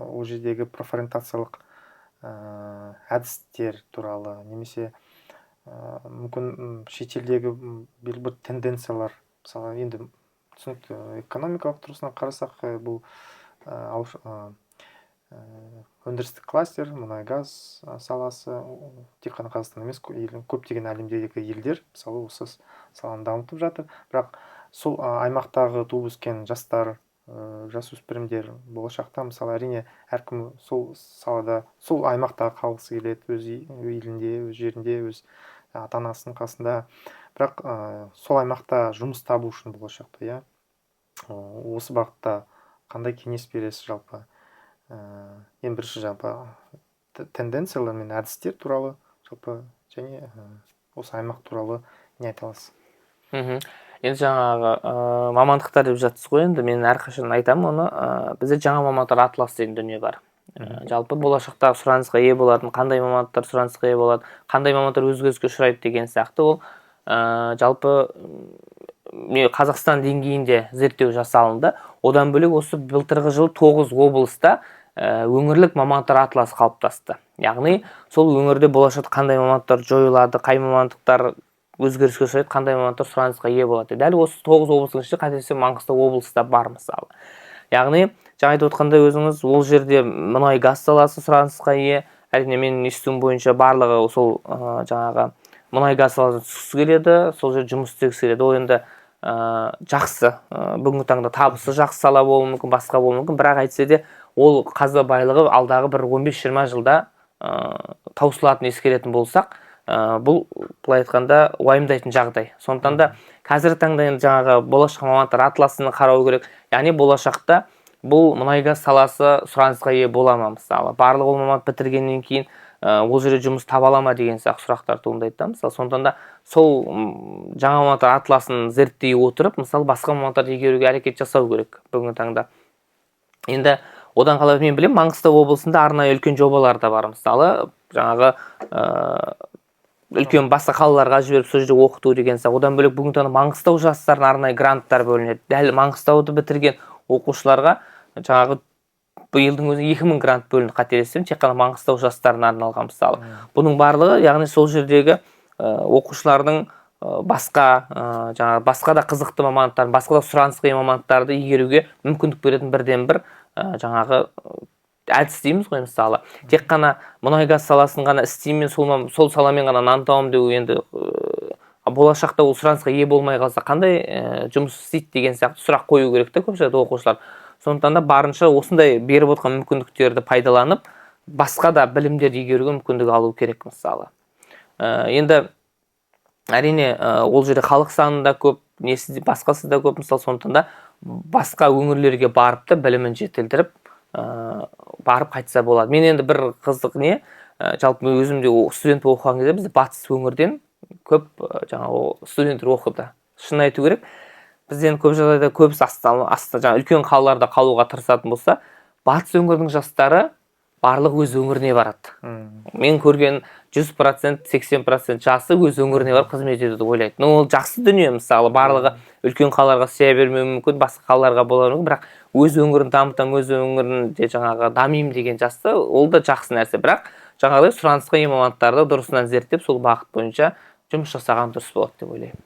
ол жердегі профориентациялық әдістер туралы, немесе мүмкін шетелдегі белгілі бір тенденциялар. Мысалы, енді түсінікті, экономикалық тұрғысынан қарасақ, бұл өндірістік кластер, мұнай газ саласы тек қана Қазақстан емес, көптеген әлемдегі елдер, мысалы, осы саланы дамытып жатыр. Бірақ сол аймақтағы туып өскен жастар, жасөспірімдер болашақта, мысалы, әрине әркім сол салада, сол аймақта қалғысы келеді, өз елінде, өз жерінде, өз ата-анасының қасында. Бірақ сол аймақта жұмыс табу үшін болашақта, иә, осы бағытта қандай кеңес бересіз жалпы? Ең бірінші жалпы тенденциялар мен әдістер туралы жалпы және осы аймақ туралы не айта аласыз? Енді жаңағы мамандықтар деп жатсыз ғой, енді мен әрқашан айтамын оны, бізде жаңа мамандықтар атлас деген дүние бар. Жалпы болашақта сұранысқа ие болатын, қандай мамандықтар сұранысқа ие болады, қандай мамандықтар өзгеріске ұшырайды деген сияқты. Ол жалпы Қазақстан деңгейінде зерттеу жасалынды. Одан бөлек осы былтырғы жылы 9 облыста өңірлік мамандықтар атласы қалыптасты. Яғни сол өңірде болашақта қандай мамандықтар жойылады, қай мамандықтар өзгеріске ұшырайды, қандай мамандықтар сұранысқа ие болады. Дәл осы 9 облыстың ішінде, қателеспесем, Маңғыстау облысы да бар мысалы. Яғни жаңа айтып отқандай өзіңіз, ол жерде мұнай газ саласы сұранысқа ие. Әрине, менің естуім бойынша барлығы сол жаңағы мұнай газ саласына түскісі келеді, сол жерде жұмыс істегісі келеді. Ол енді жақсы, бүгінгі таңда табысы жақсы сала болуы мүмкін, басқа болуы мүмкін, бірақ әйтсе де ол қазба байлығы алдағы бір 15-20 жылда таусылатынын ескеретін болсақ, бұл былай айтқанда уайымдайтын жағдай. Сондықтан да қазіргі таңда енді жаңағы болашақ мамандықтар атласын қарау керек. Яғни болашақта бұл мұнай газ саласы сұранысқа ие бола ма мысалы? Барлық ол мамандық бітіргеннен кейін ол жерде жұмыс таба ала ма деген сияқты сұрақтар туындайды да мысалы. Сондықтан да сол жаңа мамандықтар атласын зерттей отырып, мысалы, басқа мамандықтарды игеруге әрекет жасау керек бүгінгі таңда. Енді одан қалай мен білемін, Маңғыстау облысында арнайы үлкен жобалар да бар. Мысалы, жаңағы Үлкен басқа қалаларға жіберіп, сол жерде оқыту деген сияқты. Одан бөлек, бүгінгі таңда Маңғыстау жастарына арнайы гранттар бөлінеді. Дәл Маңғыстауды бітірген оқушыларға жаңағы биылдың өзінде 2000 грант бөлінді, қателеспесем, тек қана Маңғыстау жастарына арналған, мысалы. Бұның барлығы, яғни, сол жердегі оқушылардың басқа жаңағы басқа да қызықты мамандықтар, басқа да сұранысқа ие мамандықтарды игеруге мүмкіндік беретін бірден бір жаңағы әдіс дейміз ғой. Мысалы, тек қана мұнай газ саласын ғана істеймін, сол саламен ғана нан табамын деу, енді болашақта ол сұранысқа ие болмай қалса, қандай жұмыс істейді деген сияқты сұрақ қою керек та көп жағдайда оқушылар. Сондықтан да барынша осындай беріп отырған мүмкіндіктерді пайдаланып, басқа да білімдерді игеруге мүмкіндік алу керек, мысалы. Енді әрине, ол жерде халық саны да көп, несі де, басқасы да көп, мысалы. Сондықтан да басқа өңірлерге барып та білімін жетілдіріп, барып қайтса болады. Мен енді бір қызық не, жалпы мен өзім де студент болып оқыған кезде бізде батыс өңірден көп жаңағы студенттер оқыды. Шынын айту керек, бізде енді көп жағдайда көбісі аста жаңағы үлкен қалаларда қалуға тырысатын болса, батыс өңірдің жастары барлығы өз өңіріне барады. Мен көрген 100%, 80% жасы өз өңіріне барып қызмет етуді ойлайды. Ну, ол жақсы дүние, мысалы. Барлығы үлкен қалаларға сыя бермеуі мүмкін, басқа қалаларға болуы мүмкін, бірақ өз өңірін дамытамын, өз өңірінде жаңағы дамимын деген жасты, ол да жақсы нәрсе. Бірақ жаңағыдай сұранысқа ие мамандықтарды дұрысынан зерттеп, сол бағыт бойынша жұмыс жасаған дұрыс болады деп ойлаймын.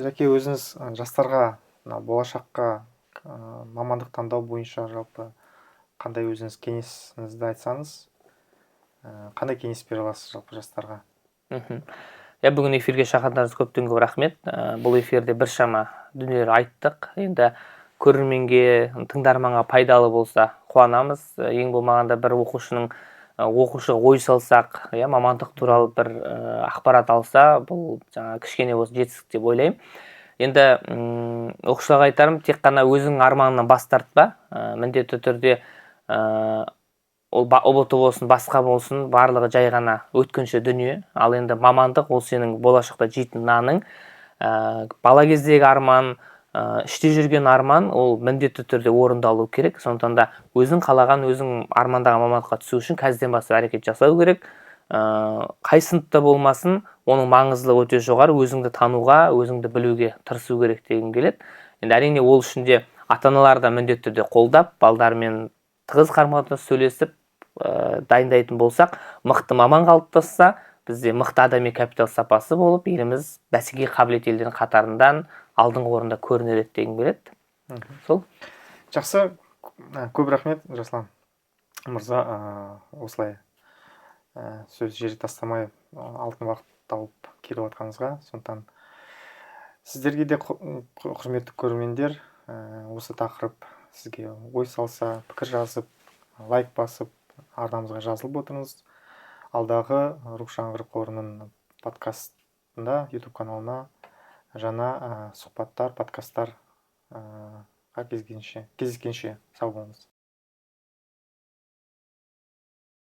Жәке, өзіңіз жастарға мына болашаққа мамандық таңдау бойынша жалпы қандай өзіңіз кеңесіңізді айтсаңыз, қандай кеңес бере аласыз жалпы жастарға? Иә, бүгін эфирге шақырғандарыңызға көптен көп рахмет. Бұл эфирде біршама дүниелер айттық. Енді көрерменге, тыңдарманға пайдалы болса, қуанамыз. Ең болмағанда бір оқушының, оқушыға ой салсақ, иә, мамандық туралы бір ақпарат алса, бұл жаңа кішкене болсын жетістік деп ойлаймын. Енді оқушыларға айтарым: тек қана өзіңнің арманыңнан бас тартпа. Міндетті түрде ол ҰБТ болсын, басқа болсын, барлығы жай ғана өткінші дүние. Ал енді мамандық — ол сенің болашақта жейтін наның. Бала кездегі арман, іште жүрген арман, ол міндетті түрде орындалу керек. Сондықтан да өзің қалаған, өзің армандаған мамандыққа түсу үшін қазірден бастап әрекет жасау керек. Қай сыныпта болмасын, оның маңыздылығы өте жоғары. Өзіңді тануға, өзіңді білуге тырысу керек дегім келеді. Енді әрине, ол үшін де ата аналар да міндетті түрде қолдап, балдармен тығыз қарым қатынас сөйлесіп, дайындайтын болсақ, мықты маман қалыптасса, бізде мықты адами капитал сапасы болып, еліміз бәсекеге қабілетті елдердің қатарынан алдыңғы орында көрінер еді дегім келеді. Сол. Жақсы, көп рахмет, Жасұлан мырза, осылай сөз жерге тастамай, алтын уақыт тауып келіп жатқаныңызға. Сондықтан сіздерге де, құрметті көрермендер, осы тақырып сізге ой салса, пікір жазып, лайк басып, арнамызға жазылып отырыңыз. Алдағы Рух Жаңғырық қорының подкастында, YouTube каналына жаңа сұхбаттар, подкасттар кездескенше сау болыңыз.